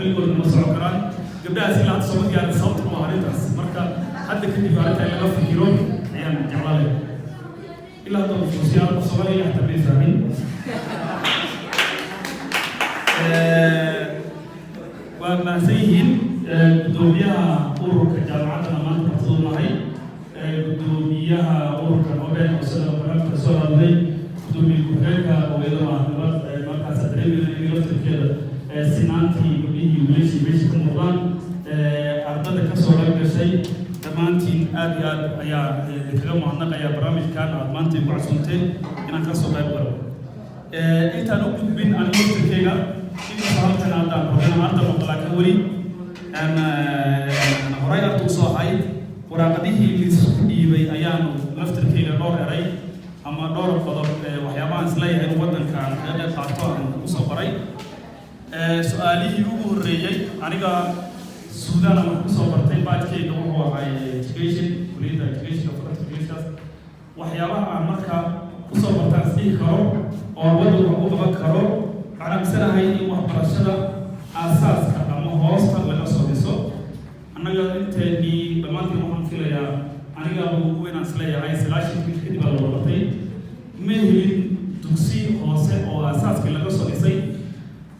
Keligoodna ma socon karaan gabdhahaas ilaa hadda sooma diyaarin. Sababta waa arrintaas. Marka hadda kadib arrinta in laga fikiro ayaan jeclaan lahay. Ilaa hadda fuusiyaal Soomaaliya xataa may fahmin. Waa mahadsan yihiin guddoomiyaha ururka jaamacadda maanta martida nahay, guddoomiyaha ururka Nobel oo sida barnaamijka soo hadlay, guddoomiye ku-xigeenka oo iyaduna gabadh markaas dareemayna in laftirkeeda sinaantii gabdhihii wiilashii meesha ka muuqdaan, ardada kasoo qayb gashay, dhammaantiin aad iyo aad ayaa kaga mahadnaqaya barnaamijkan aad maanta igu casuumteen inaan kasoo qayb galo. Intaan u gudbin anigu laftirkeyga, inkastoo halkan haddaan rabo inaan arda noqdo, laakiin weli aan horay arda usoo ahay, waraaqadihii liisku dhiibay ayaanu laftirkeyga dhowr eray ama dhowr qodob, waxyaabahaan isleeyahay in waddanka aan kaga qayb qaato aan usoo qoray. Su-aalihii ugu horreeyey, aniga Suudaan aan wax kusoo bartay, bachelorkeyga wuxuu ahay education, kuliyadda educationka, faculty educationkaas. Waxyaabaha aan marka kusoo bartaan isdhihi karo oo aan waddanka wax u qaban karo, waxaan aaminsanahay in waxbarashada aasaaska ama hoosta laga soo dhiso. Annaga inteenii dhammaantiin waxaan filayaa, anigaaba ugu weynaan isleeyahay, 90kii kadib baa la wada bartay, ma helin dugsi hoose oo aasaaskii laga soo dhisay.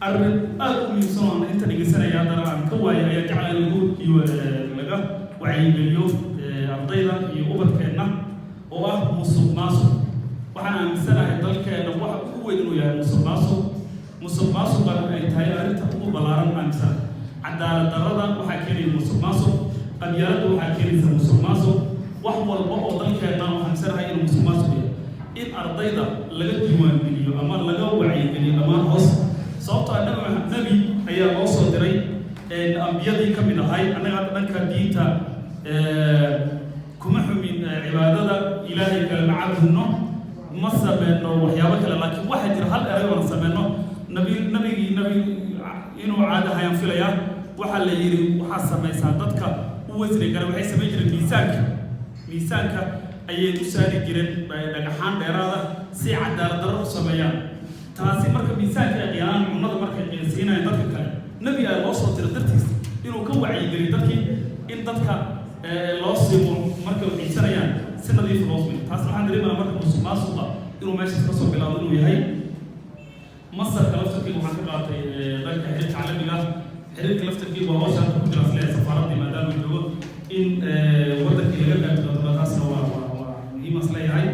Arrin aad u muhiimsan oo aan inta dhegeysanaya haddana aan ka waayay ayaa jeclaa in lagu iyo laga wacyigeliyo ardayda iyo ubadkeenna, oo ah musuq maasuq. Waxaan aaminsanahay dalkeenna waxa ugu weyn inuu yahay musuq maasuq. Musuq maasuqana ay tahay arrinta ugu ballaaran aaminsanahay. Cadaalad darrada waxaa keenaya musuq maasuq, qabyaaladda waxaa keenaysa musuq maasuq, wax walba oo dalkeenna waxaan aaminsanahay inuu musuq maasuq yahay. In ardayda laga diiwaangeliyo ama laga wacyigeliyo dhammaan hoos, sababtoo ah Nabi Maxamed, nebi ayaa loo soo diray, ambiyadii ka mid ahay. Annaga hadda dhanka diinta kuma xumin, cibaadada Ilaahay kale ma caabudno, ma sameyno waxyaabo kale, laakiin waxaa jira hal eray oona sameyno. Nabi, nabigii, nabi inuu caada hayaan filayaa, waxaa la yidhi waxaa samaysaa dadka u wasni kara. Waxay samayn jireen miisaanka, miisaanka ayay u saari jireen dhagaxaan dheeraada si cadaalad darro u sameeyaan. Taasi marka miisaanka ay qiyaanaan cunnada markay qiyaansiinayaan dadka kale. Nebi ayaa loo soo diray dartiis inuu ka wacyigeliyo dadkii in dadka loo simo markay xiisanayaan si nadiif loo simo. Taasna waxaan dareemanaa marka musuq maasuqa inuu meeshaas kasoo bilaabo inuu yahay. Masterka laftarkiiga waxaan ka qaatay dhanka xiriirka caalamiga. Xiriirka laftarkiiga waa hawsha hadda ku jira isleeyahay safaaraddii maadaama joogo in waddankii laga qayb qaato, taasna waa muhiim as leeyahay.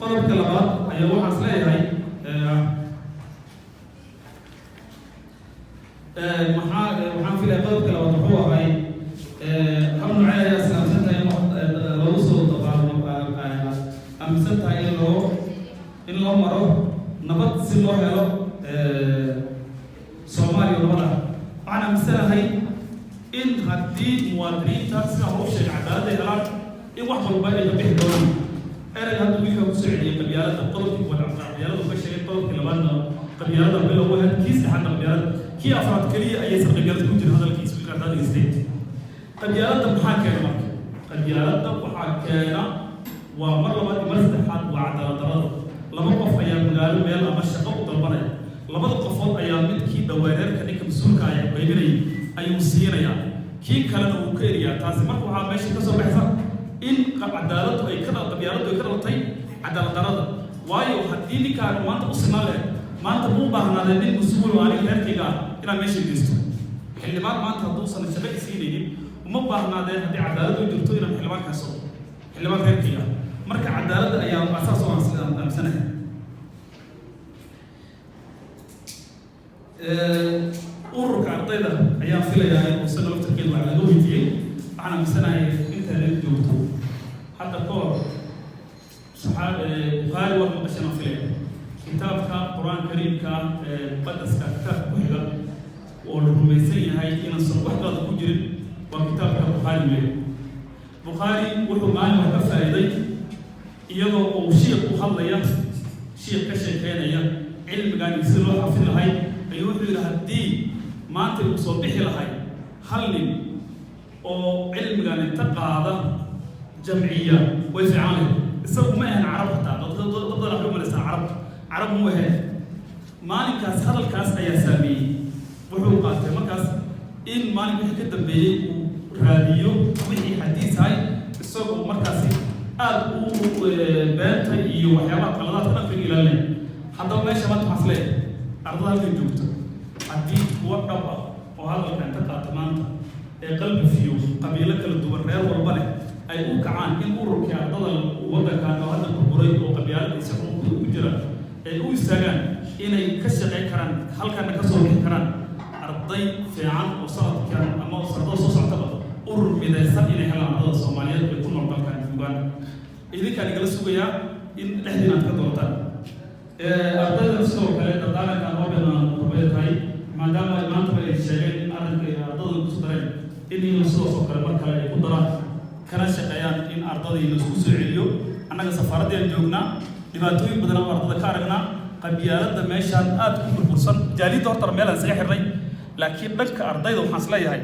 Qodobka labaad ayaa waxaan is leeyahay, maxaa waxaan filaya, qodobka labaad wuxuu ahay hab noocee ayaa islaamsan tahay in lagu soo dabaalo, aaminsan tahay in loo maro nabad si loo helo Soomaaliya nabad ah? Waxaan aaminsanahay in haddii muwaadiniinta sida hor u sheegay cadaaladda helaan, in wax walba ay ka bixi doonaan. Ereyga hadda wiilka kusoo celiyay qabyaaladda, qodobkii kuwaad qabyaalada ka sheegay, qodobkii labaadna qabyaalada bilow ahayd, kii saddexaadna qabyaalada, kii afraad keliya ayaysan qabyaalada ku jirin hadalkiisa wiilka haddaad dhegeystay. Qabyaaladda maxaa keena marka? Qabyaaladda waxaa keena waa mar labaad iyo mar saddexaad waa cadaalad darrada. Laba qof ayaa magaalo meel ama shaqo u dalbanaya. Labada qofood ayaa midkii dhawaareerka ninka mas-uulka ayaa qaybinayay ayuu siinayaa, kii kalena wuu ka eriyaa. Taasi marka waxaa meesha ka soo baxaysa in cadaaladdu ay ka qabyaaladdu ay ka dhalatay cadaalad darrada. Waayo, haddii ninkaan maanta u sinaan lahayd, maanta muu baahnaadeen nin mas-uul oo aniga reerkayga ah inaan meesha geysto xildhibaan. Maanta hadduusan shaqo isiinaynin, uma baahnaadeen haddii cadaalad u jirto inaan xildhibaan kaasoo xildhibaan reerkayga ah. Marka cadaaladda ayaa asaas oo aan aaminsanahay. Ururka ardayda ayaan filayaa in isaga laftirkeeda wax laga weydiiyey. Waxaan aaminsanahay inta la joogto hadda ka hor Bukhaari waad maqasheen aan filaya, kitaabka Qur-aan Kariimka ee muqadaska, kitaabka ku xiga oo la rumaysan yahay inaasan wax qalada ku jirin waa kitaabka Bukhaari leeyahay. Bukhaari wuxuu maalin wax ka faa'iiday iyadoo uu shiikh u hadlaya, shiikh ka sheekeynaya cilmigan iyo sida loo xafid lahay, ayuu wuxuu yidhi haddii maanta uu soo bixi lahay hal nin oo cilmigan inta qaada jamciya, way fiican lahayd. Isagu ma ahan Carab, xataa dad badan waxay u malaysaa Carab, Carab muu ahayn. Maalinkaas hadalkaas ayaa saameeyey, wuxuu qaatay markaas In maalin wixii ka dambeeyey uu raadiyo wixii xadiis ahay, isagoo markaasi aada u beenta iyo waxyaabaha qaladaadka dhan kaga ilaalinaya. Haddaba meesha maanta waxaan isleeyahay, ardada halkan joogta, haddii kuwa dhab ah oo hadalka inta qaata maanta ee qalbi fiyo, qabiilo kala duwan, reer walba leh, ay u kacaan in ururkii ardada waddankan oo hadda burburay oo qabyaaladiisa xun ku jira ay u istaagaan, inay ka shaqayn karaan, halkana ka soo bixi karaan arday fiican oo sanadkan ama sanadada soo soctaba urur midaysan inay helaan ardada Soomaaliyeed ee ku nool dalkan Uganda. Idinkaan igala sugayaa in dhexdiina aad ka doorataan ardayda. Sidoo kale dardaarankan oo dhan rubay tahay, maadaama ay maantaba ay sheegeen in arrinka ay ardada ku dareen, in iyagu sidaas oo kale mar kale ay ku daraan, kana shaqeeyaan in ardadii la isku soo celiyo. Annaga safaaraddii aan joognaa, dhibaatooyin badan oo ardada ka aragnaa, qabyaaladda meeshaan aad ku burbursan, jaaliyadda horta meel aan isaga xirnay, laakiin dhanka ardayda waxaan isleeyahay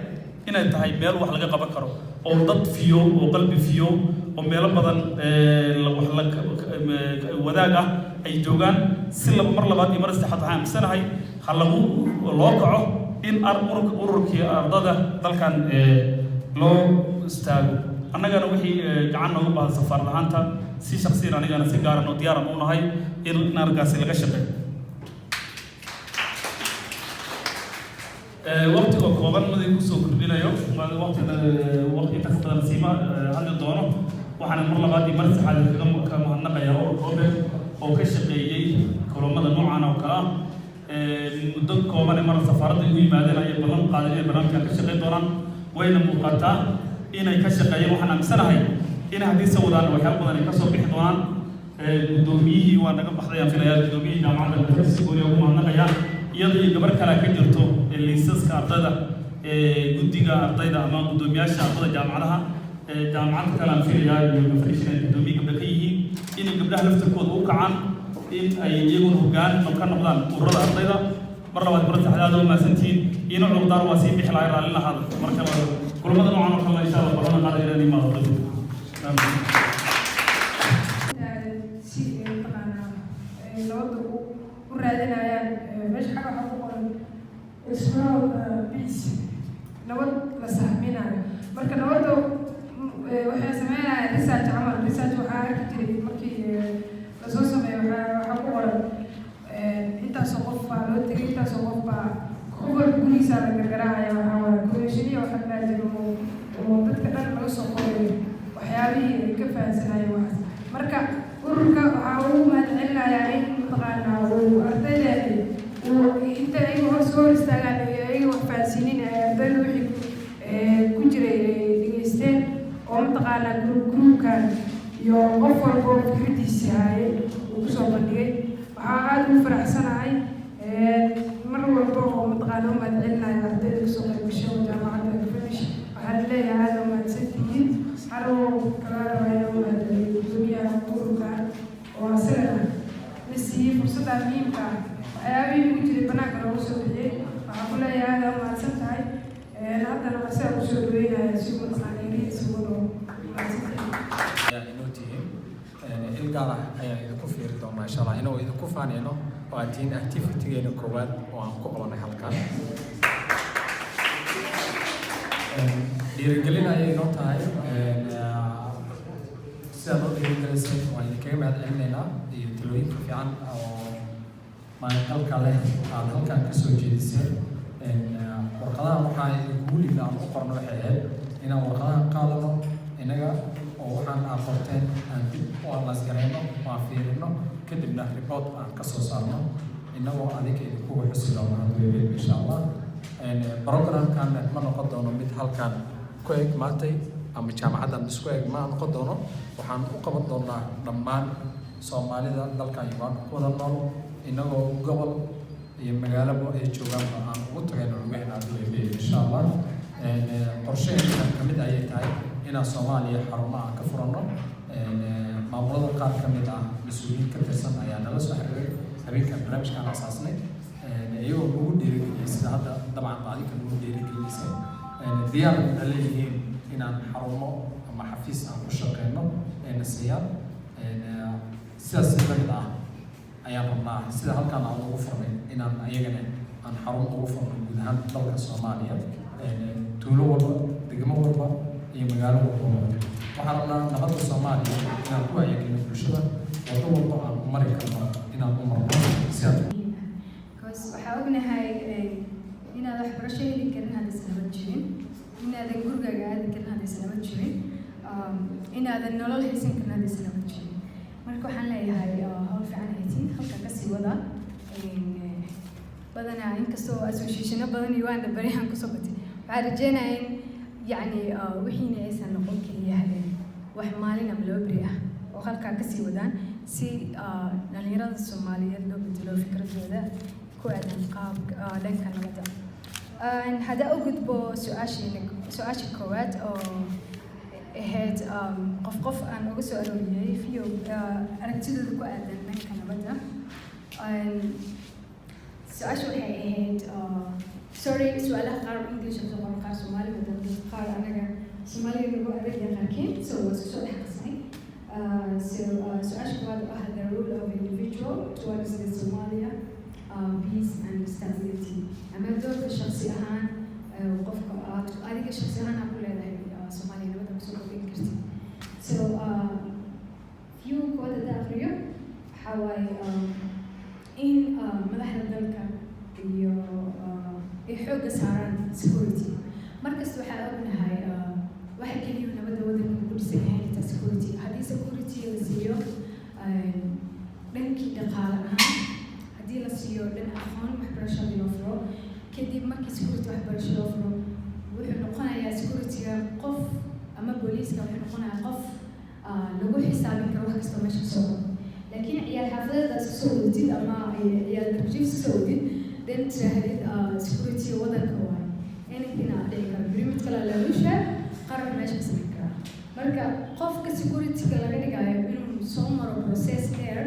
inay tahay meel wax laga qaban karo oo dad fiyo oo qalbi fiyo oo meelo badan wax la wadaag ah ay joogaan. Si laba mar labaad iyo mar saddexaad, waxaan aaminsanahay ha lagu loo kaco in ururkii ardada dalkan loo istaago. Annagana wixii gacan nooga baahan safaar lahaanta, si shaksiyan anigana si gaaran oo diyaaran u nahay in arrinkaasi laga shaqeeyo. Waqtiga kooban madii kusoo kordhinayo, waqtina waqti inta ka badan siima hadli doono. Waxaana mar labaad iyo mar saddexaad kaga ka mahadnaqayaa ururka OBEC oo ka shaqeeyey kulamada noocan oo kale ah. Muddo kooban mar safaaradda ugu yimaadeen ayay ballan qaadeen inay barnaamijkan ka shaqeyn doonaan, wayna muuqataa inay ka shaqeeyeen. Waxaan aaminsanahay in haddii se wadaan waxyaalo badan ay kasoo bixi doonaan. Guddoomiyihii waa naga baxday aan filayaa, guddoomiyihii jaamacadda si gooni ugu mahadnaqayaa, iyada iyo gabar kale ka jirto liisaska ardayda, guddiga ardayda ama guddoomiyaasha ardayda jaamacadaha jaamacad kale aan filayaa, iyo gafrishin ay guddoomiye gabdha ka yihiin, inay gabdhaha laftirkooda u kacaan in ay iyaguna hoggaan ka noqdaan ururada ardayda. Mar labaad, mar saddexaad, aad u mahadsantihiin. Ina cudurdaar, waa sii bixi lahay, raallin lahaada. Marka kulamada noocan oo kale, insha Allah, balana qaada inaan imaado. Si ay mataqaanaa ay nabadda u raadinayaan. Meesha xagga waxaa ku qoran "Explore peace", nabad la sahminayo. Marka nabadda waxay sameynayaan research camal. Research waxaa arki jiray markii lasoo sameeyo, waxaa ku qoran intaasoo qof baa loo tegay, intaasoo qof baa, qof walba gurigiisa la gargaraacaya. Waxaa waaye questionnaire waxaa la jiro oo dadka dhan laga soo qorayo waxyaabihii ay ka fahansanayeen waxaas. Marka ururka waxaa ugu mahadcelinayaa in mataqaanaa uu ardayda uu inta ayaga hor soo hor istaagaan ay ayaga wax fahansiinin, ay ardayda wixii ku jiray ay dhegeysteen, oo mataqaanaa group groupkan iyo qof walba oo fikradiisi haayay uu kusoo bandhigay. Waxaa aada ugu faraxsanahay mar walba oo mataqaana u mahadcelinayo ardayda kasoo qayb gashay oo jaamacadda Finish. Waxaan leeyahay aada u mahadsantihiin. Waxaan kala rabaa inaan u mahadceliyo gudoomiyaha ururka oo asagana la siiyey fursadda muhiimka ah, waxyaabihii ugu jiray banaanka loogu soo bixiyey. Waxaan ku leeyahay aada u mahadsan tahay. Haddana asaga kusoo dhaweynaya si mataqaana erihiisa ugu dhawo. Mahadsantihiin. Ayaa inoo tihiin il gaar ah ayaan idinku fiiri doonaa, insha Allah, inuu idinku faanayno oo aad tihiin activitygeena koowaad oo aan ku qabanay halkan. Dhiirigelin ayay inoo tahay sidaad noo dhiirigelisay, waan idinkaga mahad celinaynaa, iyo talooyinka fiican oo maangalka leh aad halkan kasoo jeediseen. Warqadahan waxaa idinkugu liibna aan u qorno waxay ahayd inaan warqadahan qaadano inaga oo waxaan aad qorteen aan dib u analyse garayno oo aan fiirino, kadibna report aan kasoo saarno, inagoo adinka idinkugu xusi doono hadduu yahay, insha Allah. Programkan ma noqon doono mid halkan ku eg maantay ama jaamacaddan isku eg ma noqon doono. Waxaan u qaban doonaa dhammaan Soomaalida dalkan Uganda ku wada nool, inagoo gobol iyo magaalaba ay joogaanba aan ugu tagayno lugahena hadduu yahay, insha Allah. Qorshaheena kamid ayay tahay inaan Soomaaliya xarumo aan ka furanno. Maamulada qaar ka mid ah mas-uuliyiin ka tirsan ayaa nala soo xiriiray habeenkan barnaamijkaan asaasnay, iyagoo nagu dhiirigeliyay sida hadda dabcan ba adinka nagu dhiirigelisay, diyaar na leeyihiin inaan xarumo ama xafiis aan ku shaqeyno ayna siiyaan. Sidaas si lamid ah ayaan rabnaa, sida halkaan aan ugu furnay, inaan ayagana aan xarun ugu furno guud ahaan dalka Soomaaliya. Tuulo walba, degmo walba iyo magaalo walba. Waxaan rabnaa nabadda Soomaaliya inaan ku wacyigelino bulshada, waddo walba aan u mari karno inaan u marno si aad Because waxaa ognahay inaad waxbarasho heli karin haddaysan nabad jirin, inaadan gurigaaga aadi karin haddaysan nabad jirin, inaadan nolol haysan karin haddaysan nabad jirin. Marka waxaan leeyahay, hawl fiican haytiin, halka kasii wada. Badanaa inkastoo associationo badan iyo waanda baryahan kusoo batay, waxaan rajeynayaa in yacni wixiina aysan noqon keliya wax maalin ama laba beri ah oo halkaa kasii wadaan, si dhalinyarada Soomaaliyeed loo bedelo fikradooda ku aadan qaabka dhanka nabadda. Haddaa u gudbo su-aashiina, su-aasha koowaad oo ahayd qof qof aan uga soo arooriyey fiyo aragtidooda ku aadan dhanka nabadda. Su-aasha waxay ahayd, sorry, su-aalaha qaar English soo qoran, qaar Soomaali wadan, qaar anaga Soomaaliga nagu adag yahay qaarkiin, so waa isku soo dhex qasnay. So su-aasha koowaad oo ah the role of individual towards the Somalia peace and stability, ama doorka shakhsi ahaan qofka aad adiga shakhsi ahaan aad ku leedahay Soomaaliya nabadda kusoo kordhin kartid. So view koowaad hadda aqriyo waxaa waaye in madaxda dalka iyo ay xoogga saaraan security. Markasta waxaa ognahay waxa keliya nabadda waddanka ku dhisan yahay inta security. Haddii security la siiyo, dhankii dhaqaale ahaan haddii la siiyo, dhan aqoon waxbarashadii loo furo, kadib markii security waxbarasho loo furo, wuxuu noqonayaa security-ga qof ama booliiska wuxuu noqonayaa qof lagu xisaabin karo wax kastoo meesha kasoo qoro. Laakiin ciyaal xaafadeed aad isku soo wadatid ama ciyaal darbijiif isku soo wadid, then tiraahdid security wadanka waay, anything aa dhici kara. Beri mid kale laalusha qaran meesha ka samayn karaa. Marka qofka security-ga laga dhigayo inuu soo maro process dheer,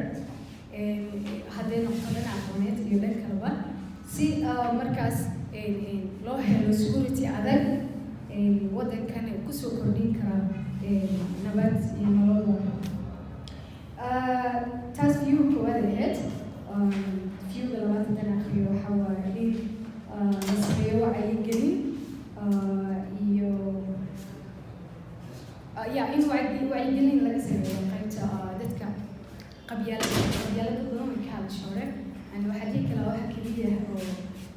hadday noqoto dhan aqooneed iyo dhan kaleba, si markaas loo helo security adag, waddankan kusoo kordhin kara nabad iyo nolol walba. Taas view koowaad ahayd. Viewga labaad haddaan aqriyo waxaa waaye in la sameeyo wacyigelin iyo ya in wacyigelin laga sameeyo qaybta dadka qabyaalada. Qabyaalada badan way ka hadasha hore, and waxaa dhihi karaa waxa keliya oo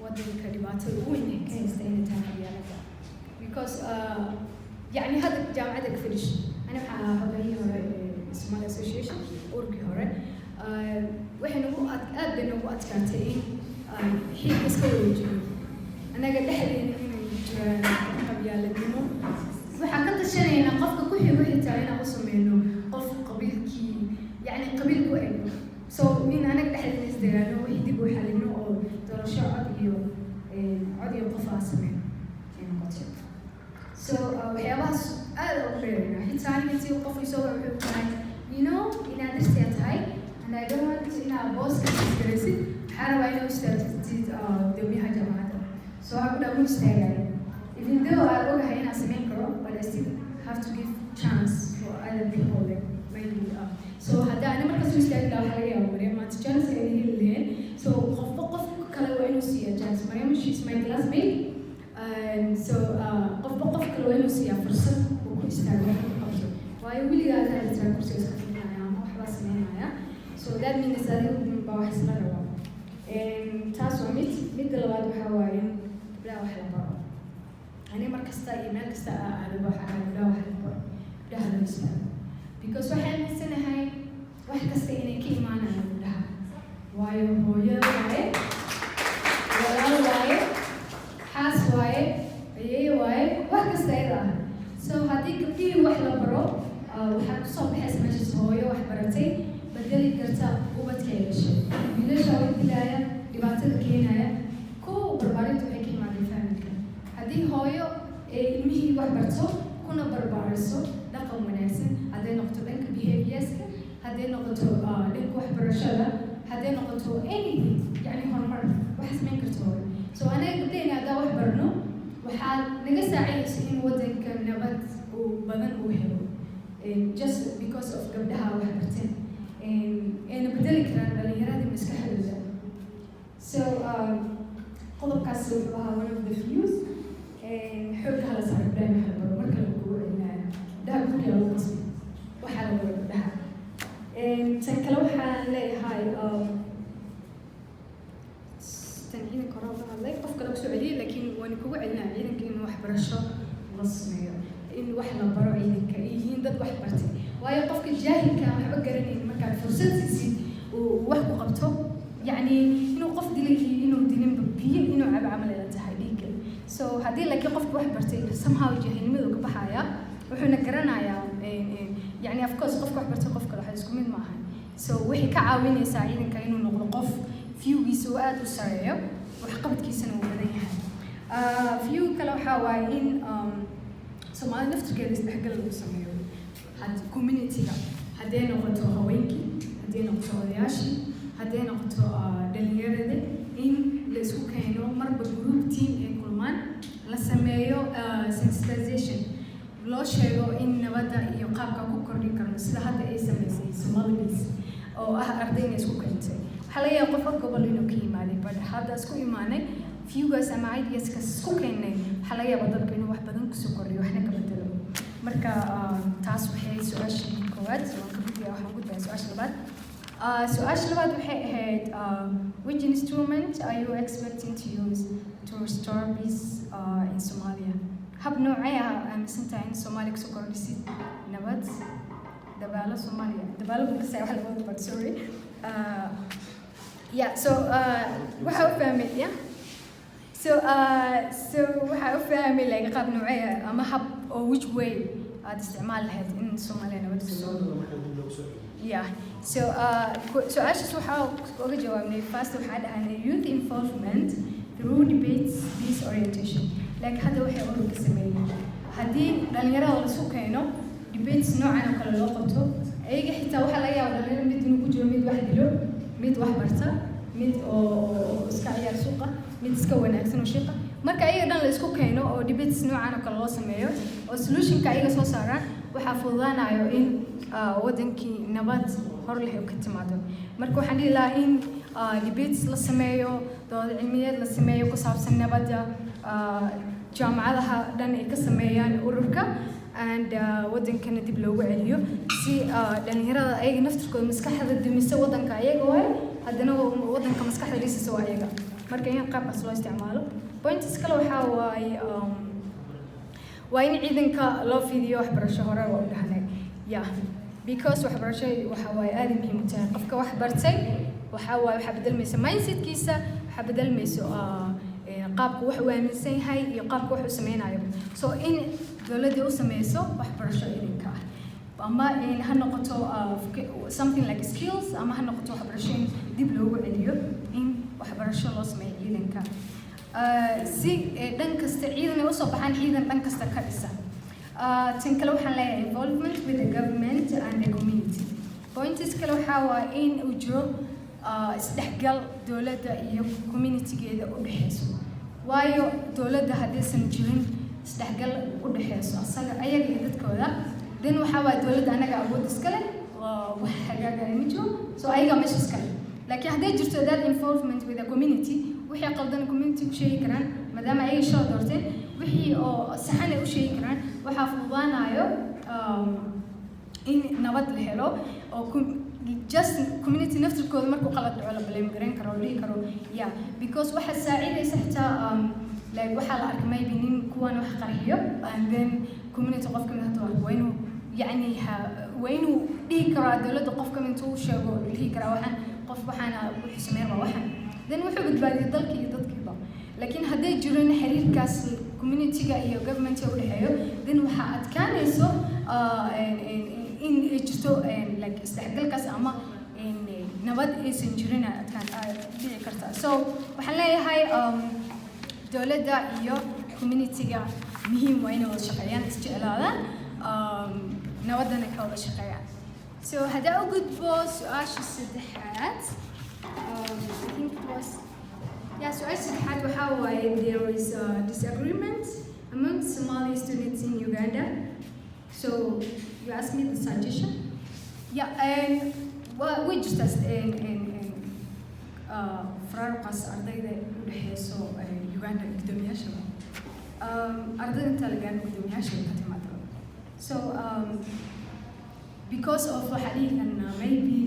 wadanka dhibaatada ugu weyn ka haysta inay tahay qabyaalada, because yacni hadda jaamacadda ka fadhish, ani waxaa ahaa xogayihii hore ee Somali Association, ururkii hore. Waxay nagu ad aad bay nagu adkaatay in aan xilka iska wareejino annaga dhexdeena inay jiraan qabyaaladnimo. Waxaan ka tashanaynaa qofka ku xigo xitaa inaan u sameyno qof qabiilkii, yacni qabiil ku eg. So in anaga dhexdeena isdagaano, wixii dib u xalino oo doorasho cod iyo qof aan sameyno ay noqotay. So waxyaabahaas aad ugu dheeraynaa. Xitaa aniga intii qof isoo wuxuu tahay, inaad darteed tahay, and I don't want inaad booska isgaraysid, waxaa rabaa inaad istaagtid gudoomiyaha jaamacadda. So waxaa ku dhaha mu istaagayo, even though aan ogahay inaan samayn karo, but I still have to give chance for other people, like maybe so hadda ani markaas u istaagi lahaa, waxaa laga yaaba Maryam maanta chance ay heli laheen. So qofba qof kale waa inuu siiya chance. Maryam, she's my classmate, and so qofba qof kale waa inuu siiyaa fursad uu ku istaago, wax ku qabto, waayo weligaa adaa jiraa kursiga iska fadhinaya ama waxbaa sameynaya. So that means adigu baa wax isla rabaa. Taas waa mid. Midda labaad waxaa waaye in gabdhaha wax la baro. Ani mar kasta iyo meel kasta aa aado waxaa ahaa gabdhaha wax la baro, gabdhaha loo istaago, because waxaan aaminsanahay wax kasta inay ka imaanayaan gabdhaha, waayo hooyada waaye, walaal waaye, xaas waaye, ayeeye waaye, wax kasta ayada ah. So haddii gabdhihii wax la baro, waxaa kusoo baxaysa meeshaas hooyo wax baratay, bedeli karta ubadka ay dhashay. Wiilasha way dilaaya, dhibaatada keenaya, kuwa barbaarinta waxay ka imaadeen familka. Haddii hooyo ay ilmihii wax barto kuna barbaariso dhaqan wanaagsan, hadday noqoto dhanka behaviorska, hadday noqoto dhanka waxbarashada, hadday noqoto anything, yacni horumar wax samayn karto hooyo. So anaga gabdhaheyna haddaan wax barno, waxaa naga saacidaysa in wadanka nabad uu badan uu helo, just because of gabdhaha wax barteen ayna bedeli karaan dhalinyaradii maskaxdooda. So qodobkaas wuxuu ahaa one of the views. Laakiin waan kugu celinaa ciidanka in waxbarasho la sameeyo, in wax la baro ciidanka, ay yihiin dad wax bartay, waayo qofka jaahilka aan waxba garanayn markaad fursad siisid uu wax ku qabto, yacni inuu qof dilay iyo inuu dilinba biyo inuu cabo camal ay la tahay dhiigga. So haddii laakiin qofka wax bartay, somehow jaahilnimadu ka baxaya, wuxuuna garanayaa, yacni of course qofka wax bartay qof kale waxa isku mid maaha. So waxay ka caawinaysaa ciidanka inuu noqdo qof viewgiisa uu aada u sareeyo, waxqabadkiisana uu badan yahay. View kale waxaa waaye in Soomaalida naftirkeeda isdhexgal lagu sameeyo had community-ga, hadday noqoto haweenkii, hadday noqoto odayaashii, hadday noqoto dhalinyarada, in la isku keeno marba group team ay kulmaan, la sameeyo sensitization, loo sheego in nabadda iyo qaabka ku kordhin karno, sida hadda ay sameysay Somali Peace oo ah ardayna isku keentay. Waxaa laga yaabaa qofka gobol inuu ka yimaaday, but hadda isku imaanay, viewgaas ama ideaskaas isku keennay, waxaa laga yaabaa dalka inuu wax badan kusoo kordhiyo, waxna ka bedelo. Marka taas waxay su-aashii koowaad waan ka gudbaya. Waxaan gudbaya su-aasha labaad. Su-aasha labaad waxay ahayd, which instrument are you expecting to use to restore peace in Somalia? Hab noocee ah aaminsan tahay in Soomaaliya kusoo kordhisid nabad? Dabaalo Soomaaliya, dabaalo buu kasaya wax laga wada, but sorry. Yeah, so waxa u fahmay, yeah, so waxa u fahmay like qaab noocee ah ama hab oo which way aad isticmaali lahayd in Soomaaliya nabad kusoo. Yeah, so su-aashaas waxaa uga jawaabnay, first waxaa dhahanay youth involvement through debates, peace orientation, like hadda waxay ururka sameeyeen. Haddii dhalinyarada la isu keeno, debates noocan oo kale loo qabto, ayaga xitaa waxaa laga yaaba dhalinyaro mid inuu ku jiro, mid wax dilo, mid wax barta, mid oo iska ciyaar suuqa, mid iska wanaagsan oo shiiqa. Marka ayaga dhan la isku keeno oo debates noocan oo kale loo sameeyo oo solutionka ayaga soo saaraan, waxaa fududaanayo in wadankii nabad hor leh ka timaado. Marka waxaan dhihi lahaa in debates la sameeyo, dood cilmiyeed la sameeyo ku saabsan nabadda, jaamacadaha dhan ay ka sameeyaan ururka and wadankana dib loogu celiyo, si dhalinyarada ayaga naftirkooda maskaxda dumisa wadanka ayaga waay, haddana wadanka maskaxda dhisisa waa ayaga. Marka in qaabkaas loo isticmaalo. Points kale waxaa waaye waa in ciidanka loo fidiyo waxbarasho. Hore waa u dhahnay, yeah, because waxbarasho waxa waaye aada muhiim u tahay. Qofka wax bartay waxa waaye waxaa bedelmaysa mindsetkiisa, waxaa bedelmayso qaabka wax uu aaminsan yahay iyo qaabka wax uu sameynayo. So in dowladda u sameyso waxbarasho ciidanka ah, ama in ha noqoto something like skills, ama ha noqoto waxbarasho in dib loogu celiyo, in waxbarasho loo sameeyo ciidanka, si dhan kasta ciidan ay usoo baxaan, ciidan dhan kasta ka dhisan. Tan kale waxaan leeyahay involvement with the government and the community. Points kale waxaa waa in uu jiro isdhexgal dowladda iyo communitygeeda u dhexeyso, waayo dowladda haddaysan jirin isdhexgal u dhexeyso asaga, ayaga iyo dadkooda, then waxaa waaya dowladda anaga awood iska leh, wax hagaagaya ma jiro, so ayaga meesha iska leh. Laakiin hadday jirto that involvement with the community, wixii qaldan community u sheegi karaan, maadaama ayaga soo doorteen, wixii oo saxan ay u sheegi karaan, waxaa fududaanayo in nabad la helo oo just community naftirkooda markuu qalad dhaco la blame garan karo, la dhihi karo, yeah, because waxaa saacidaysa xitaa like waxaa la arkay maybe nin kuwan wax qarxiyo, and then community qof kamid hata waa inuu yacni waa inuu dhihi karaa dowladda, qof kamid intuu u sheego dhihi karaa waxaan qof waxaana wuxuu sameyn rabaa waxaan, then wuxuu badbaadiyay dalkii iyo dadkiiba. Laakiin hadday jirin xiriirkaas community-ga iyo government-ka u dhexeeyo, then waxaa adkaanayso in ay jirto like isdhexgalkaas ama nabad aysan jirin adkaan dhici karta. So waxaan leeyahay dowladda iyo community-ga muhiim waa inay wada shaqeeyaan, isjeclaadaan, nabaddana ka wada shaqeeyaan. So haddaa u gudbo su-aasha saddexaad, I think it was, yeah, su-aasha saddexaad waxaa waaye, there is a disagreement among Somali students in Uganda, so you ask me the suggestion. Yeah, and well, way jirtaa faraaruqaas ardayda u dhexeyso Uganda guddoomiyaashaba, ardayda inta la gaarin guddoomiyaasha ka timaado. So because of waxaa dhihi karnaa maybe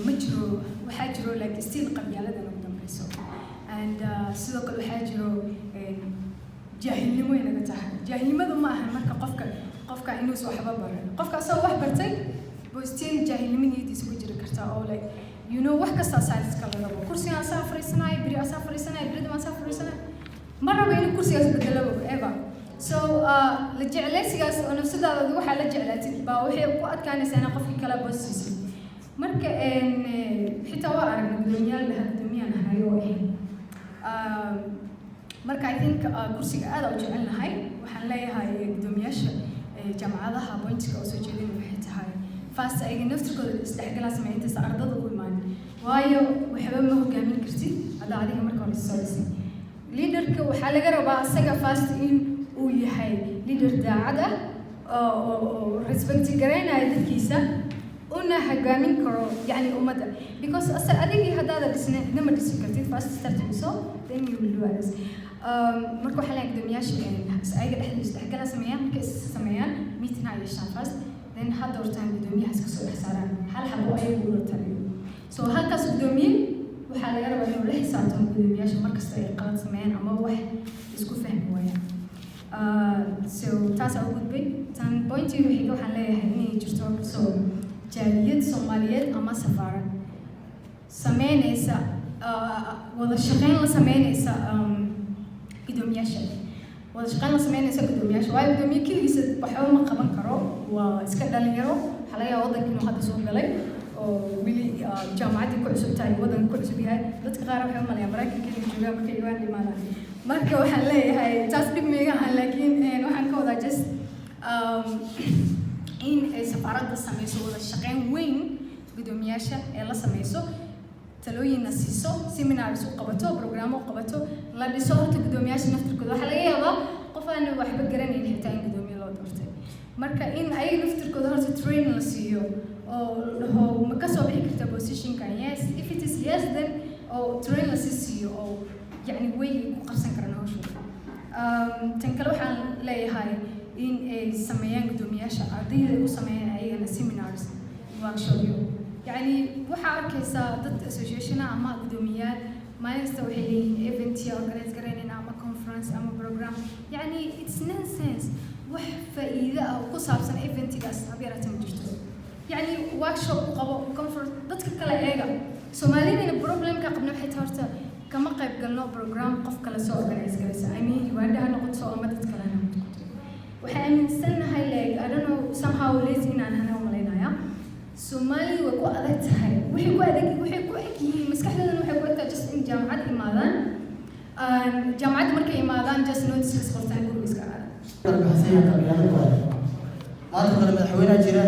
ma jiro, waxaa jiro like still qabyaaladan ugu dambeyso. And sidoo kale waxaa jiro jaahilnimo inaga tahay. Jaahilnimadu ma ahan marka qofka inuusan waxba baran. Qofka asagoo wax bartay buu still jaahilnimo niyadiisa ku jiri kartaa, oo like wax kasta science-ka la rabo, kursigan asaa fariisanayo, beri asaa fariisanayo, beridan asaa fariisanayo, ma rabo inuu kursigaas bedelo ever. So la jeclaysigaas oo nafsadaada waxaa la jeclaatid baa waxay ku adkaanaysaa inaa qofkii kala boosiisid. Marka xitaa waa aragnay guddoomiyaal lahaa guddoomiyaan ahay oo ahayn. Marka I think kursiga aad u jecelnahay. Waxaan leeyahay guddoomiyaasha jaamacadaha, pointka oo soo jeedin waxay tahay, first ayaga naftirkooda isdhexgalaa sameeya intaysa ardada u imaanin, waayo waxba ma hogaamin kartid haddaa adiga marka hore soo dhisay. Leaderka waxaa laga rabaa asaga first in uu yahay leader daacad ah oo respect garaynaya dadkiisa, una hogaamin karo yani ummadda, because asa adigii haddaada dhisnay cidna ma dhisi kartid. First start yourself, then you will do others. Marka waxaa leeyahay guddoomiyaasha ayaga dhexdooda isdhexgala sameeyaan. Markay is sameeyaan, meeting ha yeeshaan first, then ha doortaan guddoomiyahaas kasoo dhex saaraan hal xabo ayagu ula taliyo. So halkaas guddoomiye waxaa laga rabaa inuu la xisaabtamo guddoomiyaasha markasta ay qalad sameeyaan ama wax isku fahmi waayaan. So taasaa u gudbay. Tan pointiga xiga, waxaan leeyahay inay jirto so jaaliyad Soomaaliyeed ama safaarad sameynaysa wada shaqeyn la sameynaysa guddoomiyaasha, wada shaqeyn la sameynaysa guddoomiyaasha, waayo guddoomiye keligiisa waxba ma qaban karo. Waa iska dhalinyaro, waxaa laga yaabaa waddanka inuu hadda soo galay oo weli jaamacaddii ku cusub tahay, waddanka ku cusub yahay. Dadka qaar waxay u maleeyaan Maraykanka inay joogaan markay Uganda imaadaan. Marka waxaan leeyahay taas dhib miiga ahan, laakiin waxaan ka wadaa just in ay safaaradda sameyso wada shaqeyn weyn guddoomiyaasha ee la sameyso, talooyinna siiso, seminars u qabato, programmo u qabato, la dhiso horta guddoomiyaasha naftirkooda. Waxaa laga yaabaa qof aan waxba garanayn xitaa in guddoomiye loo doortay. Marka in ayaga naftirkooda horta training la siiyo oo la dhaho, "Ma ka soo bixi kartaa positionkan?" Yes, if it is yes, then oo train la sii siiyo oo yacni way ay ku qabsan karaan hawshooda. Tan kale waxaan leeyahay in ay sameeyaan guddoomiyaasha ardayda ay u sameeyaan ayagana seminars, workshopyo. Yacni waxaa arkaysaa dad associationa ama guddoomiyaal maalin kasta waxay leeyihiin event ya organize garaynayna ama conference ama program. Yacni it's nonsense. Wax faa'iido ah oo ku saabsan eventigaas haba yaraatee ma jirto. Yacni workshop u qabo, conference dadka kale eega. Soomaalidina problemka qabna waxay tahay horta kama qayb galno program qof kale soo organize garaysa. I mean, Uganda ha noqoto ama dad kale ha noqoto. Waxay aaminsannahay, like, I don't know, somehow lazy inaan hana umalaynaya. Soomaalidu way ku adag tahay, waxay ku adag, waxay ku eg yihiin, maskaxdoodana waxay ku egtahay just in jaamacad imaadaan. Jaamacadda markay imaadaan, just notice qortaan, guriga iska aadan. Baxsan yahay qabyaalad waaye. Maanta kale madaxweynaha jira,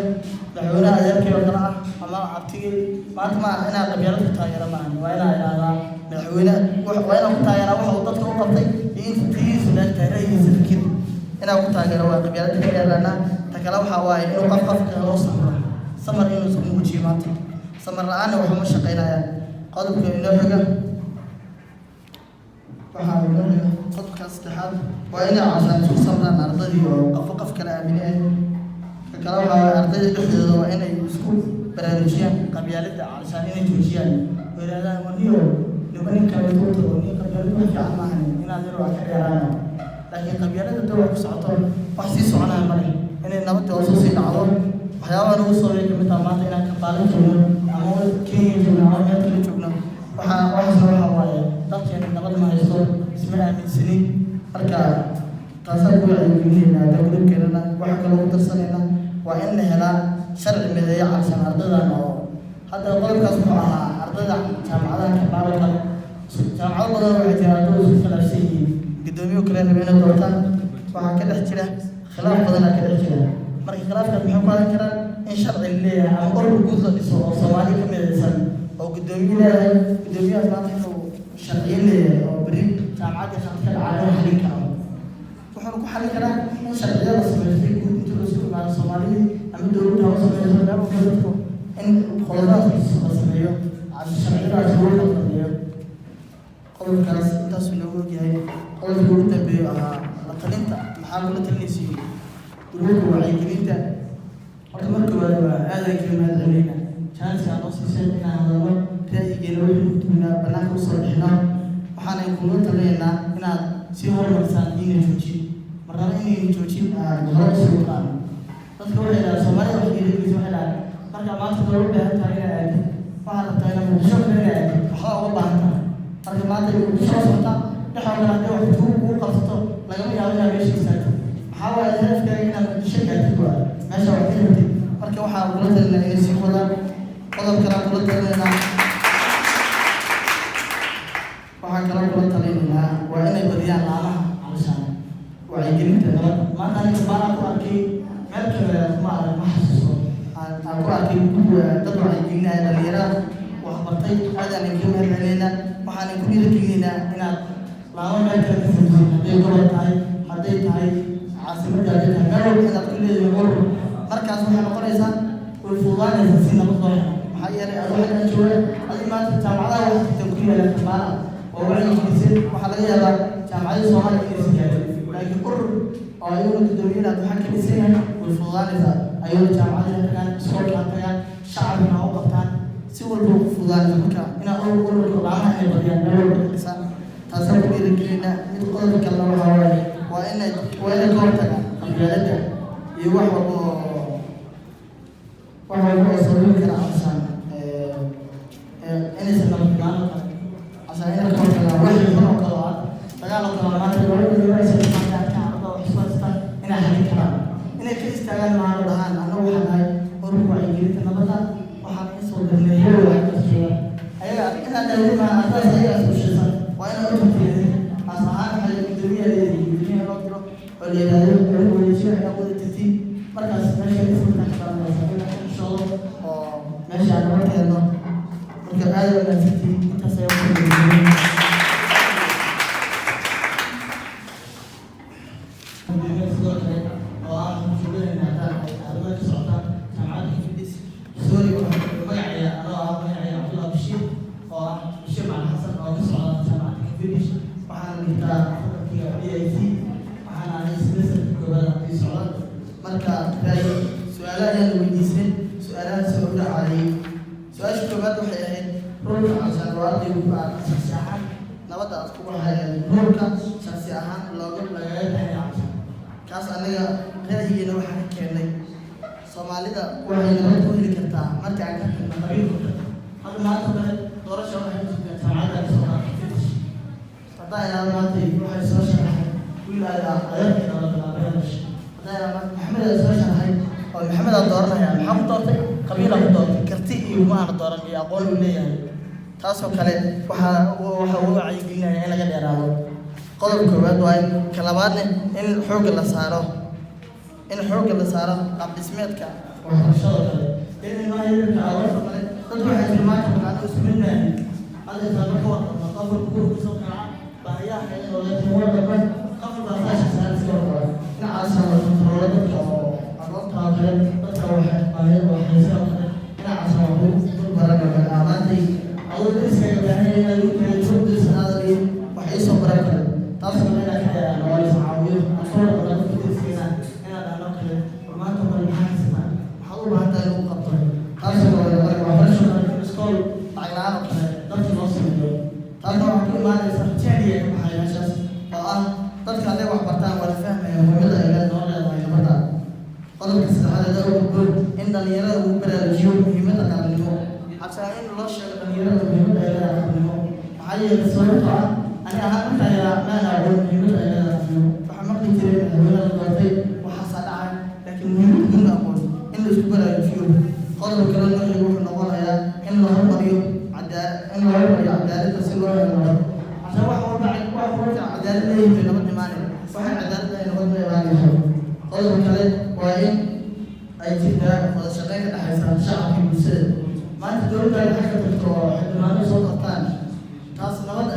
madaxweynaha adeerkay oo kale ah ama abtigay, maanta ma aha inaa qabyaalad ku taageero maahan. Waa inaa idhaahdaa madaxweyne waa inaan ku taageeraa waxa uu dadka u qabtay iyo inta tayihiisu leegtahay, ra'yigiisa, fikir inaan ku taageero. Waa qabyaalada ka dheeraanaa. Ta kale waxaa waaye inuu qof qofka loo samro, samar inuu isku muujiyo. Maanta samar la-aanna waxuma shaqaynayaan. Qodobka inoo xiga, waxaa inoo xiga qodobka saddexaad, waa inay casaan isku samraan ardadii oo qofo qof kale aamine ah. Ka kale waxaa waaye ardayda dhexdooda waa inay isku baraarujiyaan qabyaaladda, calashaan inay joojiyaan oo yidhahdaan, "Waniyo niba nin kale u tago, nin qabyaalada wax fiican maahan, inaad yar waa ka dheeraano." Laakiin qabyaalada da wax ku socoto, wax sii soconaya male. Inay nabadda hoos usii dhacdo waxyaabaha nagu soo kamid taha. Maanta inaan Kampala joogno ama Kenya joogno ama meel kale joogno, waxaa waxaasna waxaa waaye dalkeena nabad ma haysto, isma aaminsanin. Marka taasaan ku wacyigelinayna hadda gudubkeenana. Waxaa kaloo ku darsanayna waa in la helaa sharci mideeyo calsan ardadan oo hadda qodobkaas wuxuu ahaa ardayda jaamacadaha Kampala kale. Jaamacado badan waxay jira ardaydu isku khilaafsan yihiin, guddoomiye kale rabe inay doortaan. Waxaa ka dhex jira khilaaf badanaa ka dhex jira. Marka khilaafkaas maxay ku hadan karaan? In sharci la leeyahay ama urur guud la dhiso oo Soomaali ka midaysan oo guddoomiye leeyahay, guddoomiyahaas maanta inuu sharciyo leeyahay oo beri jaamacadda khalad ka dhacaa inuu xalin karo. Wuxuuna ku xalin karaa in sharciyada la sameeyo si guud inta laisku imaado Soomaalidii ama dowladda ha u sameyso meel walba dadku in qodobadaas la sameeyo, sharciyadaas lagu kala sameeyo. Qodobkaas intaasuu noogu ogyahay. Qodobka ugu dambeeyo ahaa la talinta, maxaa kula talinaysiin gurubka wacyigelinta? Horta marka koowaad waa aad aan kaga mahad celinayna chance-ka noo siiseen inaan hadalno, ra'yigeena wixii ku duwnaa bannaanka usoo bixino. Waxaanay kula talinaynaa inaad sii horumarisaan, inay joojin marnaba, inayna joojin, aad hore usii wadaan. Dadka waxay dhahaan, Soomaalida wax dhiirigelisa, waxay dhahaan marka maanta looga baahan tahay inaad aadid, waxaad rabtaa inaad Muqdisho kale inaad aadid, waxba uga baahan tahay. Marka maanta Muqdisho socota dhexoo kale, haddii wax kugu qabsato, lagama yaabo inaad meesha istaagto. Maxaa waaye? Hadafkaaga inaad Muqdisho gaartid, waa meesha wax ka rabtid. Marka waxaan kula talinaa inay sii wadaan. Qodob kale aan kula talinaynaa, waxaan kaloo kula talinaynaa, waa inay badiyaan laamaha calashaan wacyigelinta nabadda. Maanta aniga baanaan ku arkay, meel kale kuma arag, ma xasuusto aan ku arkay dad wacyigelinaya dhalinyarada waxbartay. Aad aan idinka mahadcelinaynaa. Waxaan ku dhiirigelinaynaa inaad laamo meel kale ka sameysid, hadday gobol tahay, hadday tahay caasimadda, hadday tahay meel walba inaad ku leedahay urur. Markaas waxay noqonaysaa, way fududaanaysaa si nabad loo helo. Maxaa yeelay, adu xaggan jooga, adi maanta jaamacadaha wax jirta ku yaala Kampala oo wacyigelisay, waxaa laga yaabaa jaamacadii Soomaaliya inaysan gaarin, laakiin urur oo ayaguna guddoomiyaha waxaa ka dhisan yahay, way fududaanaysaa. Ayaguna jaamacadaha tagaan, iskoolka ha tagaan, shacabkana ha u qabtaan, si walba u fududaanaysa. Marka inaa ururka laamaha inay badiyaan, meel walba ka dhisaan, taasaan ku dhiirigelinaa. Mid qodobka kalena waxaa waaye, waa inay ka hortagaan qabyaaladda iyo wax walba oo sababi kara calashaan inaysan nabad imaan oo kale, calashaan inay ka hortagaan wixii xun oo kale oo ah dagaal oo kale. Maanta laba dhalinyaro aysan maanta arkaan arda wax isku haystaan, inay xalin karaan, inay ka istaagaan maano dhahaan, annagu waxaan nahay ururka wacyigelinta nabadda, waxaan in soo dirnay hebel, wax kas jooga ayaga inaad dhahdin maaha. Ardaas ayaga isku shiisan, waa inaad u tagtiin as ahaan. Waxaa la guddoomiyaha leeyahay, guddoomiyaha loo diro oo la yidhaahdo adigu wareejiyo, inaad wada tagtiin. Markaas meesha ismarkaa ka dhalanaysa in la xishoodo oo meesha aan nabad ka helno. Marka aad u wanaagsantiin, intaas ayaa ku dhiirigelin. Sidoo kale oo aan jooganayn haddaan ardada ka socota jaamacadda Cavendish. Sorry, waxaan magacaya anoo ah magacaya Cabdullah Bashiir, oo ah Bashiir Macalin Xasan, oo ka socda jaamacadda Cavendish. Waxaana dhigtaa facultyga BIC, waxaana ahay semesterka koowaad ii socda. Marka raay su-aalaha ayaan weydiisay, su-aalahaas oo u dhacayay. Su-aasha koowaad waxay ahayd roolka calashaan oo ardaygu shaksi ahaan nabadda aad kugu roolka shaksi ahaan looga lagaga baxay calashaan. Kaas anaga ra'yigeena waxaan ka keennay, Soomaalida waxay nabad ku heli kartaa marka aan ka tagno qabiilka kale. Hadda maanta kale doorasha waxay ku jirtaa jaamacadda ka soo qaatay. Haddaa ilaado maanta waxay soo sharaxay wiil aad adeerkay dhalada, aabaheed dhashay. Haddaa ilaado maanta Maxamed aad soo sharaxay oo Maxamed aad dooranaya, maxaa ku doortay? Qabiilaa ku doortay, karti iyo ma aana dooran iyo aqoon uu leeyahay. Taasoo kale waxaa uga wacyigelinaya in laga dheeraado. Qodob koowaad waaye. Ka labaadna, in xoogga la saaro qaab dhismeedka waxbarashada kale, in ilmaha yaryarka aqoonta kale. Dad waxay jira maanta waxaan isku mid maahay. Hadda intaan marka warqabno, qof walba guriga kusoo kaca, baahiyaha kale oo leeyahay warqabka, qof walba saasha saaran iska warqaba. Dhinacaasna la kontaroolo dadka oo aqoonta oo kale, dadka wax baahida waxaysa oo kale, dhinacaasna waa ku dul baran oo kale. Maantay adoo dariskaaga baahan yahay inaad ugu keento daris aadan iyo wax iisoo baran kale, taasoo kale inaad ka dheeraan oo la is caawiyo. Aan soo warqabna dadka dariskeenna, inaad dhahno kale, war maanta kale maxaa haysataa, maxaad u baahan tahay in lagu qabto? Taasoo kale marka waxbarasho kale, iskool lacag la'aan oo kale dadka loo sameeyo. Taasna waxaa ku imaanaysa jahliga ka baxaya meeshaas, oo ah dadka hadday wax bartaan waa la fahmaya muhiimadda ay noo leedahay nabadda. Qodobka saddexaad ee gudbo, in dhalinyarada lagu baraarujiyo muhiimadda qarannimo. Cabsaa in loo sheego dhalinyarada muhiimadda ay leedahay qarannimo. Maxaa yeelay, sababtoo ah ani ahaan markaa yaraa maan aqoon muhiimadda ay leedahay qarannimo. Waxaa maqli jiray madaxweyne la doortay, waxaasaa dhacay, laakiin muhiimadda kuma aqoon. In la isku baraarujiyo. Qodobka kale loo sheego wuxuu noqonayaa in la hormariyo cadaaladda si loo helo nabad. Cashaan wax walba cadaalad leeyihin bay nabad imaanay, waxay cadaalad lahayn nabad ma imaanayso. Qodobka kale waa in ay jirtaa wada shaqeyn ka dhexaysa shacabka iyo bulshada. Maanta dowladda ay xagga tagto oo xildhibaano soo qabtaan, taas nabad